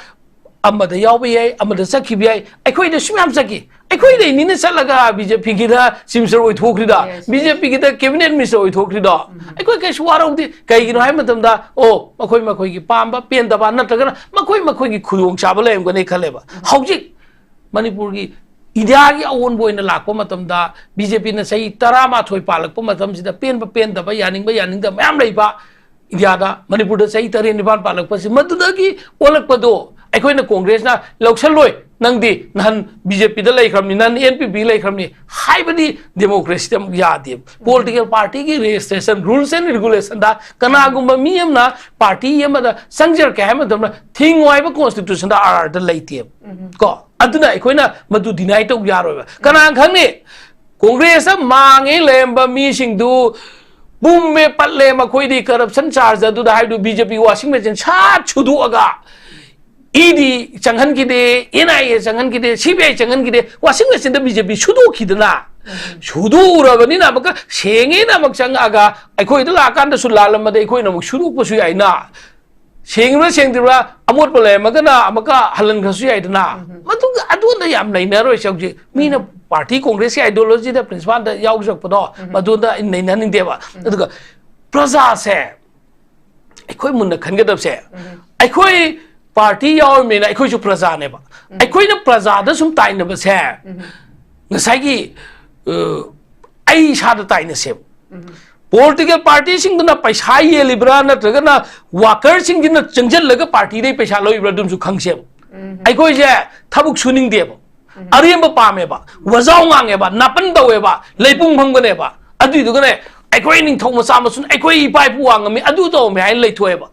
ꯑꯃꯗ ꯌꯥꯎꯕ ꯌꯥꯏ, ꯑꯃꯗ ꯆꯠꯈꯤꯕ ꯌꯥꯏ꯫ ꯑꯩꯈꯣꯏꯗꯁꯨ ꯃꯌꯥꯝ ꯆꯠꯈꯤ꯫ ꯑꯩꯈꯣꯏꯗꯩꯅꯤꯅ ꯆꯠꯂꯒ ꯕꯤ ꯖꯦ ꯄꯤꯒꯤꯗ ꯆꯤꯐ ꯃꯤꯅꯤꯁꯇꯔ ꯑꯣꯏꯊꯣꯛꯈ꯭ꯔꯤꯗꯣ, ꯕꯤ ꯖꯦ ꯄꯤꯒꯤꯗ ꯀꯦꯕꯤꯅꯦꯠ ꯃꯤꯅꯤꯁꯇꯔ ꯑꯣꯏꯊꯣꯛꯈ꯭ꯔꯤꯗꯣ꯫ ꯑꯩꯈꯣꯏ ꯀꯩꯁꯨ ꯋꯥꯔꯧꯗꯦ꯫ ꯀꯩꯒꯤꯅꯣ ꯍꯥꯏꯕ ꯃꯇꯝꯗ, ꯑꯣ, ꯃꯈꯣꯏ ꯃꯈꯣꯏꯒꯤ ꯄꯥꯝꯕ ꯄꯦꯟꯗꯕ ꯅꯠꯇ꯭ꯔꯒꯅ ꯃꯈꯣꯏ ꯃꯈꯣꯏꯒꯤ ꯈꯨꯗꯣꯡꯆꯥꯕ ꯂꯩꯔꯝꯒꯅꯤ ꯈꯜꯂꯦꯕ꯫ ꯍꯧꯖꯤꯛ ꯃꯅꯤꯄꯨꯔꯒꯤ ꯏꯟꯗꯤꯌꯥꯒꯤ ꯑꯑꯣꯟꯕ ꯑꯣꯏꯅ ꯂꯥꯛꯄ ꯃꯇꯝꯗ, ꯕꯤ ꯖꯦ ꯄꯤꯅ ꯆꯍꯤ ꯇꯔꯥꯃꯥꯊꯣꯏ ꯄꯥꯜꯂꯛꯄ ꯃꯇꯝꯁꯤꯗ ꯄꯦꯟꯕ ꯄꯦꯟꯗꯕ, ꯌꯥꯅꯤꯡꯕ ꯌꯥꯅꯤꯡꯗꯕ ꯃꯌꯥꯝ ꯂꯩꯕ ꯏꯟꯗꯤꯌꯥꯗ, ꯃꯅꯤꯄꯨꯔꯗ ꯆꯍꯤ ꯇꯔꯦꯠ ꯅꯤꯄꯥꯟ ꯄꯥꯜꯂꯛꯄꯁꯤ, ꯃꯗꯨꯗꯒꯤ ꯑꯣꯜꯂꯛꯄꯗꯣ ꯑꯩꯈꯣꯏꯅ ꯀꯣꯡꯒ꯭ꯔꯦꯁꯅ ꯂꯧꯁꯜꯂꯣꯏ, ꯅꯪꯗꯤ ꯅꯍꯥꯟ ꯕꯤ ꯖꯦ ꯄꯤꯗ ꯂꯩꯈ꯭ꯔꯕꯅꯤ, ꯅꯍꯥꯟ ꯑꯦꯟ ꯄꯤ ꯄꯤ ꯂꯩꯈ꯭ꯔꯕꯅꯤ ꯍꯥꯏꯕꯗꯤ ꯗꯦꯃꯣꯀ꯭ꯔꯦꯁꯤꯗ ꯑꯃꯨꯛ ꯌꯥꯗꯦꯕ꯫ ꯄꯣꯂꯤꯇꯤꯀꯦꯜ ꯄꯥꯔꯇꯤꯒꯤ ꯔꯦꯖꯤꯁꯇ꯭ꯔꯦꯁꯟ, ꯔꯨꯜꯁ ꯑꯦꯟ ꯔꯤꯒꯨꯂꯦꯁꯟꯗ ꯀꯅꯥꯒꯨꯝꯕ ꯃꯤ ꯑꯃꯅ ꯄꯥꯔꯇꯤ ꯑꯃꯗ ꯆꯪꯖꯔꯛꯀꯦ ꯍꯥꯏꯕ ꯃꯇꯝꯗ ꯊꯤꯡꯉꯨ ꯍꯥꯏꯕ ꯀꯣꯟꯁꯇꯤꯇ꯭ꯌꯨꯁꯟꯗ ꯑꯥꯔ ꯑꯥꯔꯗ ꯂꯩꯇꯦꯕ꯫ ꯀꯣ, ꯑꯗꯨꯅ ꯑꯩꯈꯣꯏꯅ ꯃꯗꯨ ꯗꯤꯅꯥꯏ ꯇꯧ ꯌꯥꯔꯣꯏꯕ꯫ ꯀꯅꯥꯅ ꯈꯪꯅꯤ? ꯀꯣꯡꯒ꯭ꯔꯦꯁꯇ ꯃꯥꯡꯉꯦ ꯂꯩꯔꯝꯕ ꯃꯤꯁꯤꯡꯗꯨ ꯄꯨꯝꯃꯦ ꯄꯠꯂꯦ, ꯃꯈꯣꯏꯗꯤ ꯀꯔꯞꯁꯟ ꯆꯥꯔꯖ ꯑꯗꯨꯗ ꯍꯥꯏꯕꯗꯨ ꯕꯤ ꯖꯦ ꯄꯤ ꯋꯥꯁꯤꯡ ꯃꯦꯆꯤꯟ ꯁꯥꯠ ꯁꯨꯗꯣꯛꯑꯒ E D ꯆꯪꯍꯟꯈꯤꯗꯦ, and I A ꯆꯪꯍꯟꯈꯤꯗꯦ, ꯁꯤ ꯕꯤ ꯑꯥꯏ ꯆꯪꯍꯟꯈꯤꯗꯦ, ꯋꯥꯁꯤꯡ ꯃꯦꯆꯤꯟꯗ ꯕꯤ ꯖꯦ ꯄꯤ ꯁꯨꯗꯣꯛꯈꯤꯗꯅ, ꯁꯨꯗꯣꯛꯎꯔꯕꯅꯤꯅ ꯑꯃꯨꯛꯀ ꯁꯦꯡꯉꯦꯅ ꯑꯃꯨꯛ ꯆꯪꯉꯛꯑꯒ ꯑꯩꯈꯣꯏꯗ ꯂꯥꯛꯑꯀꯥꯟꯗꯁꯨ ꯂꯥꯜꯂꯝꯃꯗꯤ ꯑꯩꯈꯣꯏꯅ ꯑꯃꯨꯛ ꯁꯨꯗꯣꯛꯄꯁꯨ ꯌꯥꯏꯅ꯫ ꯁꯦꯡꯉꯤꯕ꯭ꯔꯥ ꯁꯦꯡꯗ꯭ꯔꯤꯕ꯭ꯔꯥ, ꯑꯃꯣꯠꯄ ꯂꯩꯔꯝꯃꯒꯅ ꯑꯃꯨꯛꯀ ꯍꯜꯍꯟꯈ꯭ꯔꯁꯨ ꯌꯥꯏꯗꯅ꯫ ꯃꯗꯨꯒ ꯑꯗꯨꯗ ꯌꯥꯝ ꯅꯩꯅꯔꯣꯏꯁꯦ ꯍꯧꯖꯤꯛ꯫ ꯃꯤꯅ ꯄꯥꯔꯇꯤ ꯀꯣꯡꯒ꯭ꯔꯦꯁꯀꯤ ꯑꯥꯏꯗꯤꯌꯣꯂꯣꯖꯤꯗ ꯄ꯭ꯔꯤꯟꯁꯤꯄꯥꯜꯗ ꯌꯥꯎꯖꯔꯛꯄꯗꯣ, ꯃꯗꯨꯗ ꯑꯩꯅ ꯅꯩꯅꯍꯟꯅꯤꯡꯗꯦꯕ꯫ ꯑꯗꯨꯒ ꯄ꯭ꯔꯖꯥꯁꯦ ꯑꯩꯈꯣꯏ ꯃꯨꯟꯅ ꯈꯟꯒꯗꯕꯁꯦ, ꯑꯩꯈꯣꯏ ꯄꯥꯔꯇꯤ ꯌꯥꯎꯔꯤꯕꯅꯤꯅ ꯑꯩꯈꯣꯏꯁꯨ ꯄ꯭ꯔꯖꯥꯅꯦꯕ꯫ ꯑꯩꯈꯣꯏꯅ ꯄ꯭ꯔꯖꯥꯗ ꯁꯨꯝ ꯇꯥꯏꯅꯕꯁꯦ ꯉꯁꯥꯏꯒꯤ, ꯑ, ꯑꯩ ꯏꯁꯥꯗ ꯇꯥꯏꯅꯁꯦꯕ꯫ ꯄꯣꯂꯤꯇꯤꯀꯦꯜ ꯄꯥꯔꯇꯤꯁꯤꯡꯗꯨꯅ ꯄꯩꯁꯥ ꯌꯦꯜꯂꯤꯕ꯭ꯔꯥ ꯅꯠꯇ꯭ꯔꯒꯅ ꯋꯥꯀꯔꯁꯤꯡꯁꯤꯅ ꯆꯪꯁꯤꯜꯂꯒ ꯄꯥꯔꯇꯤꯗꯩ ꯄꯩꯁꯥ ꯂꯧꯔꯤꯕ꯭ꯔꯥ ꯑꯗꯨꯝꯁꯨ ꯈꯪꯁꯦꯕ꯫ ꯑꯩꯈꯣꯏꯁꯦ ꯊꯕꯛ ꯁꯨꯅꯤꯡꯗꯦꯕ, ꯑꯔꯦꯝꯕ ꯄꯥꯝꯃꯦꯕ, ꯋꯥꯖꯥꯎ ꯉꯥꯡꯉꯦꯕ, ꯅꯥꯄꯟ ꯇꯧꯋꯦꯕ, ꯂꯩꯄꯨꯡ ꯐꯝꯒꯅꯦꯕ꯫ ꯑꯗꯨꯏꯗꯨꯒꯅꯦ ꯑꯩꯈꯣꯏ ꯅꯤꯡꯊꯧ ꯃꯆꯥ ꯃꯁꯨꯅ ꯑꯩꯈꯣꯏ ꯏꯄꯥ ꯏꯄꯨ ꯋꯥ ꯉꯝꯃꯤ, ꯑꯗꯨ ꯇꯧꯔꯝꯃꯤ ꯍꯥꯏꯅ ꯂꯩꯊꯣꯛꯑꯦꯕ꯫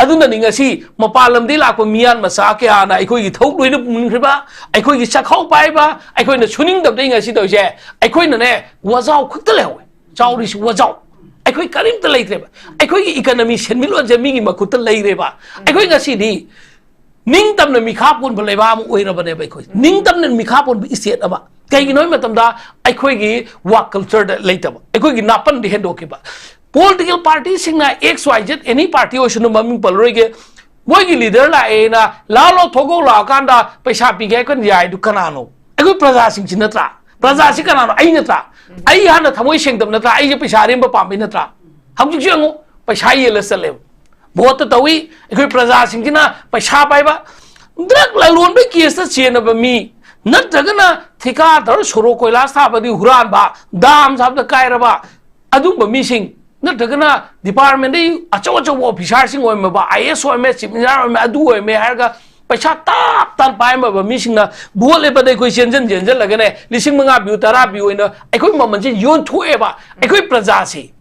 ꯑꯗꯨꯅꯅꯤ ꯉꯁꯤ ꯃꯄꯥꯟ ꯂꯝꯗꯒꯤ ꯂꯥꯛꯄ ꯃꯤꯌꯥꯟ ꯃꯆꯥ ꯀꯌꯥꯅ ꯑꯩꯈꯣꯏꯒꯤ ꯊꯧ ꯂꯣꯏꯅ ꯄꯨꯟꯈ꯭ꯔꯤꯕ, ꯑꯩꯈꯣꯏꯒꯤ ꯆꯥꯛꯈꯥꯎ ꯄꯥꯏꯕ, ꯑꯩꯈꯣꯏꯅ ꯁꯨꯅꯤꯡꯗꯕꯗꯒꯤ ꯉꯁꯤ ꯇꯧꯔꯤꯁꯦ꯫ ꯑꯩꯈꯣꯏꯅꯅꯦ ꯋꯥꯖꯥꯎ ꯈꯛꯇ ꯂꯩꯍꯧꯋꯦ, ꯆꯥꯎꯔꯤꯁꯤ ꯋꯥꯖꯥꯎ꯫ ꯑꯩꯈꯣꯏ ꯀꯔꯤꯝꯇ ꯂꯩꯇ꯭ꯔꯦꯕ꯫ ꯑꯩꯈꯣꯏꯒꯤ ꯏꯀꯅꯃꯤ ꯁꯦꯟꯃꯤꯠꯂꯣꯟꯁꯦ ꯃꯤꯒꯤ ꯃꯈꯨꯠꯇ ꯂꯩꯔꯦꯕ꯫ ꯑꯩꯈꯣꯏ ꯉꯁꯤꯗꯤ ꯅꯤꯡꯇꯝꯅ ꯃꯤꯈꯥ ꯄꯣꯟꯕ ꯂꯩꯕꯥꯛ ꯑꯃ ꯑꯣꯏꯔꯕꯅꯦꯕ꯫ ꯑꯩꯈꯣꯏ ꯅꯤꯡꯇꯝꯅ ꯃꯤꯈꯥ ꯄꯣꯟꯕ ꯏꯁꯇꯦꯠ ꯑꯃ꯫ ꯀꯩꯒꯤꯅꯣ ꯍꯥꯏꯕ ꯃꯇꯝꯗ ꯑꯩꯈꯣꯏꯒꯤ ꯋꯥꯛ ꯀꯜꯆꯔꯗ ꯂꯩꯇꯕ, ꯑꯩꯈꯣꯏꯒꯤ ꯅꯥꯄꯟꯗ ꯍꯦꯟꯗꯣꯛꯈꯤꯕ꯫ ꯄꯣꯂꯤꯇꯤꯀꯦꯜ ꯄꯥꯔꯇꯤꯁꯤꯡꯅ X Y Z, any party ꯑꯣꯏꯁꯅꯨ, ꯃꯃꯤꯡ ꯄꯜꯂꯔꯣꯏꯒꯦ, ꯃꯣꯏꯒꯤ ꯂꯤꯗꯔ ꯂꯥꯛꯑꯦꯅ ꯂꯥꯛꯑꯣ ꯂꯥꯛꯑꯣ ꯊꯣꯛꯂꯛꯑꯣ ꯂꯥꯛꯑꯀꯥꯟꯗ ꯄꯩꯁꯥ ꯄꯤꯒꯦ ꯍꯥꯏ ꯀꯥꯟꯗ ꯌꯥꯏꯗꯨ ꯀꯅꯥꯅꯣ? ꯑꯩꯈꯣꯏ ꯄ꯭ꯔꯖꯥꯁꯤꯡꯁꯤ ꯅꯠꯇ꯭ꯔꯥ? ꯄ꯭ꯔꯖꯥꯁꯤ ꯀꯅꯥꯅꯣ? ꯑꯩ ꯅꯠꯇ꯭ꯔꯥ? ꯑꯩ ꯍꯥꯟꯅ ꯊꯃꯣꯏ ꯁꯦꯡꯗꯕ ꯅꯠꯇ꯭ꯔꯥ? ꯑꯩꯁꯦ ꯄꯩꯁꯥ ꯑꯔꯦꯝꯕ ꯄꯥꯝꯕꯩ ꯅꯠꯇ꯭ꯔꯥ? ꯍꯧꯖꯤꯛꯁꯨ ꯌꯦꯡꯉꯨ, ꯄꯩꯁꯥ ꯌꯦꯜꯂ ꯆꯠꯂꯦꯕ꯫ ꯚꯣꯠꯇ ꯇꯧꯏ꯫ ꯑꯩꯈꯣꯏ ꯄ꯭ꯔꯖꯥꯁꯤꯡꯁꯤꯅ ꯄꯩꯁꯥ ꯄꯥꯏꯕ, ꯗ꯭ꯔꯒ ꯂꯂꯣꯟꯕꯒꯤ ꯀꯦꯁꯇ ꯆꯦꯟꯅꯕ ꯃꯤ, ꯅꯠꯇ꯭ꯔꯒꯅ ꯊꯤꯀꯥ ꯇꯧꯔ ꯁꯣꯔꯣꯛ ꯀꯣꯏꯂꯥꯁ ꯊꯥꯕꯗꯤ ꯍꯨꯔꯥꯟꯕ, ꯗꯥꯝ ꯁꯥꯕꯗ ꯀꯥꯏꯔꯕ, ꯑꯗꯨꯝꯕ ꯃꯤꯁꯤꯡ, ꯅꯠꯇ꯭ꯔꯒꯅ ꯗꯤꯄꯥꯔꯠꯃꯦꯟꯗꯒꯤ ꯑꯆꯧ ꯑꯆꯧꯕ ꯑꯣꯐꯤꯁꯥꯔꯁꯤꯡ ꯑꯣꯏꯔꯝꯃꯕ, IAS ꯑꯣꯏꯔꯝꯃꯦ, ꯆꯤꯐ ꯃꯤꯅꯤꯁꯇꯔ ꯑꯣꯏꯔꯝꯃꯦ, ꯑꯗꯨ ꯑꯣꯏꯔꯝꯃꯦ ꯍꯥꯏꯔꯒ ꯄꯩꯁꯥ ꯇꯥꯞ ꯇꯥꯟ ꯄꯥꯏꯔꯝꯃꯕ ꯃꯤꯁꯤꯡꯅ ꯚꯣꯠ ꯂꯦꯞꯄꯗ ꯑꯩꯈꯣꯏ ꯆꯦꯟꯖꯟ ꯆꯦꯟꯖꯜꯂꯒꯅꯦ, ꯂꯤꯁꯤꯡ ꯃꯉꯥ ꯄꯤꯌꯨ, ꯇꯔꯥ ꯄꯤꯌꯨ ꯑꯣꯏꯅ ꯑꯩꯈꯣꯏ ꯃꯃꯜꯁꯦ ꯌꯣꯟꯊꯣꯛꯑꯦꯕ꯫ ꯑꯩꯈꯣꯏ ꯄ꯭ꯔꯖꯥꯁꯤ,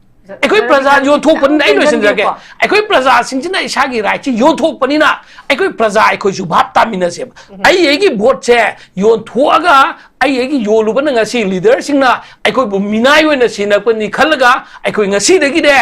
ꯑꯩꯈꯣꯏ ꯄ꯭ꯔꯖꯥ ꯌꯣꯟꯊꯣꯛꯄꯅꯤꯅ, ꯑꯩ ꯂꯣꯏꯁꯤꯟꯖꯔꯒꯦ, ꯑꯩꯈꯣꯏ ꯄ꯭ꯔꯖꯥꯁꯤꯡꯁꯤꯅ ꯏꯁꯥꯒꯤ ꯔꯥꯏꯠꯁꯤ ꯌꯣꯟꯊꯣꯛꯄꯅꯤꯅ, ꯑꯩꯈꯣꯏ ꯄ꯭ꯔꯖꯥ ꯑꯩꯈꯣꯏꯁꯨ ꯚꯥꯞ ꯇꯥꯃꯤꯟꯅꯁꯦꯕ꯫ ꯑꯩ ꯑꯩꯒꯤ ꯚꯣꯠꯁꯦ ꯌꯣꯟꯊꯣꯛꯑꯒ ꯑꯩ ꯑꯩꯒꯤ ꯌꯣꯜꯂꯨꯕꯅ ꯉꯁꯤ ꯂꯤꯗꯔꯁꯤꯡꯅ ꯑꯩꯈꯣꯏꯕꯨ ꯃꯤꯅꯥꯏ ꯑꯣꯏꯅ ꯁꯤꯟꯅꯔꯛꯄꯅꯤ ꯈꯜꯂꯒ ꯑꯩꯈꯣꯏ ꯉꯁꯤꯗꯒꯤꯅꯦ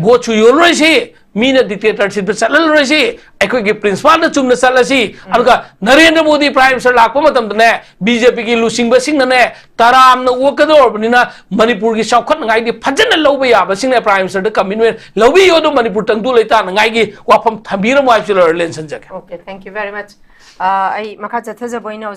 ꯚꯣꯠꯁꯨ ꯌꯣꯜꯂꯔꯣꯏꯁꯤ, ꯃꯤꯅ ꯗꯤꯛꯇꯦꯇꯔꯁꯤꯞꯇ ꯆꯠꯍꯜꯂꯔꯣꯏꯁꯤ, ꯑꯩꯈꯣꯏꯒꯤ ꯄ꯭ꯔꯤꯟꯁꯤꯄꯥꯜꯗ ꯆꯨꯝꯅ ꯆꯠꯂꯁꯤ꯫ ꯑꯗꯨꯒ ꯅꯔꯦꯟꯗ꯭ꯔ ꯃꯣꯗꯤ ꯄ꯭ꯔꯥꯏꯝ ꯃꯤꯅꯤꯁꯇꯔ ꯂꯥꯛꯄ ꯃꯇꯝꯗꯅꯦ, BJPꯒꯤ ꯂꯨꯆꯤꯡꯕꯁꯤꯡꯅꯅꯦ ꯇꯔꯥꯝꯅ ꯑꯣꯛꯀꯗꯧꯔꯕꯅꯤꯅ ꯃꯅꯤꯄꯨꯔꯒꯤ ꯆꯥꯎꯈꯠꯅꯉꯥꯏꯗꯤ ꯐꯖꯅ ꯂꯧꯕ ꯌꯥꯕꯁꯤꯡꯅ ꯄ꯭ꯔꯥꯏꯝ ꯃꯤꯅꯤꯁꯇꯔꯗ ꯀꯃꯤꯠꯃꯦꯟ ꯂꯧꯕꯤꯌꯨ, ꯑꯗꯨ ꯃꯅꯤꯄꯨꯔ ꯇꯪꯗꯨ ꯂꯩꯇꯥꯅꯉꯥꯏꯒꯤ ꯋꯥꯐꯝ ꯊꯝꯕꯤꯔꯝꯃꯣ ꯍꯥꯏꯕꯁꯤ ꯂꯣꯏꯔ ꯂꯦꯟꯁꯟꯖꯒꯦ꯫ Okay, thank you very much. ꯑ, ꯑꯩ ꯃꯈꯥ ꯆꯠꯊꯖꯕ ꯑꯣꯏꯅ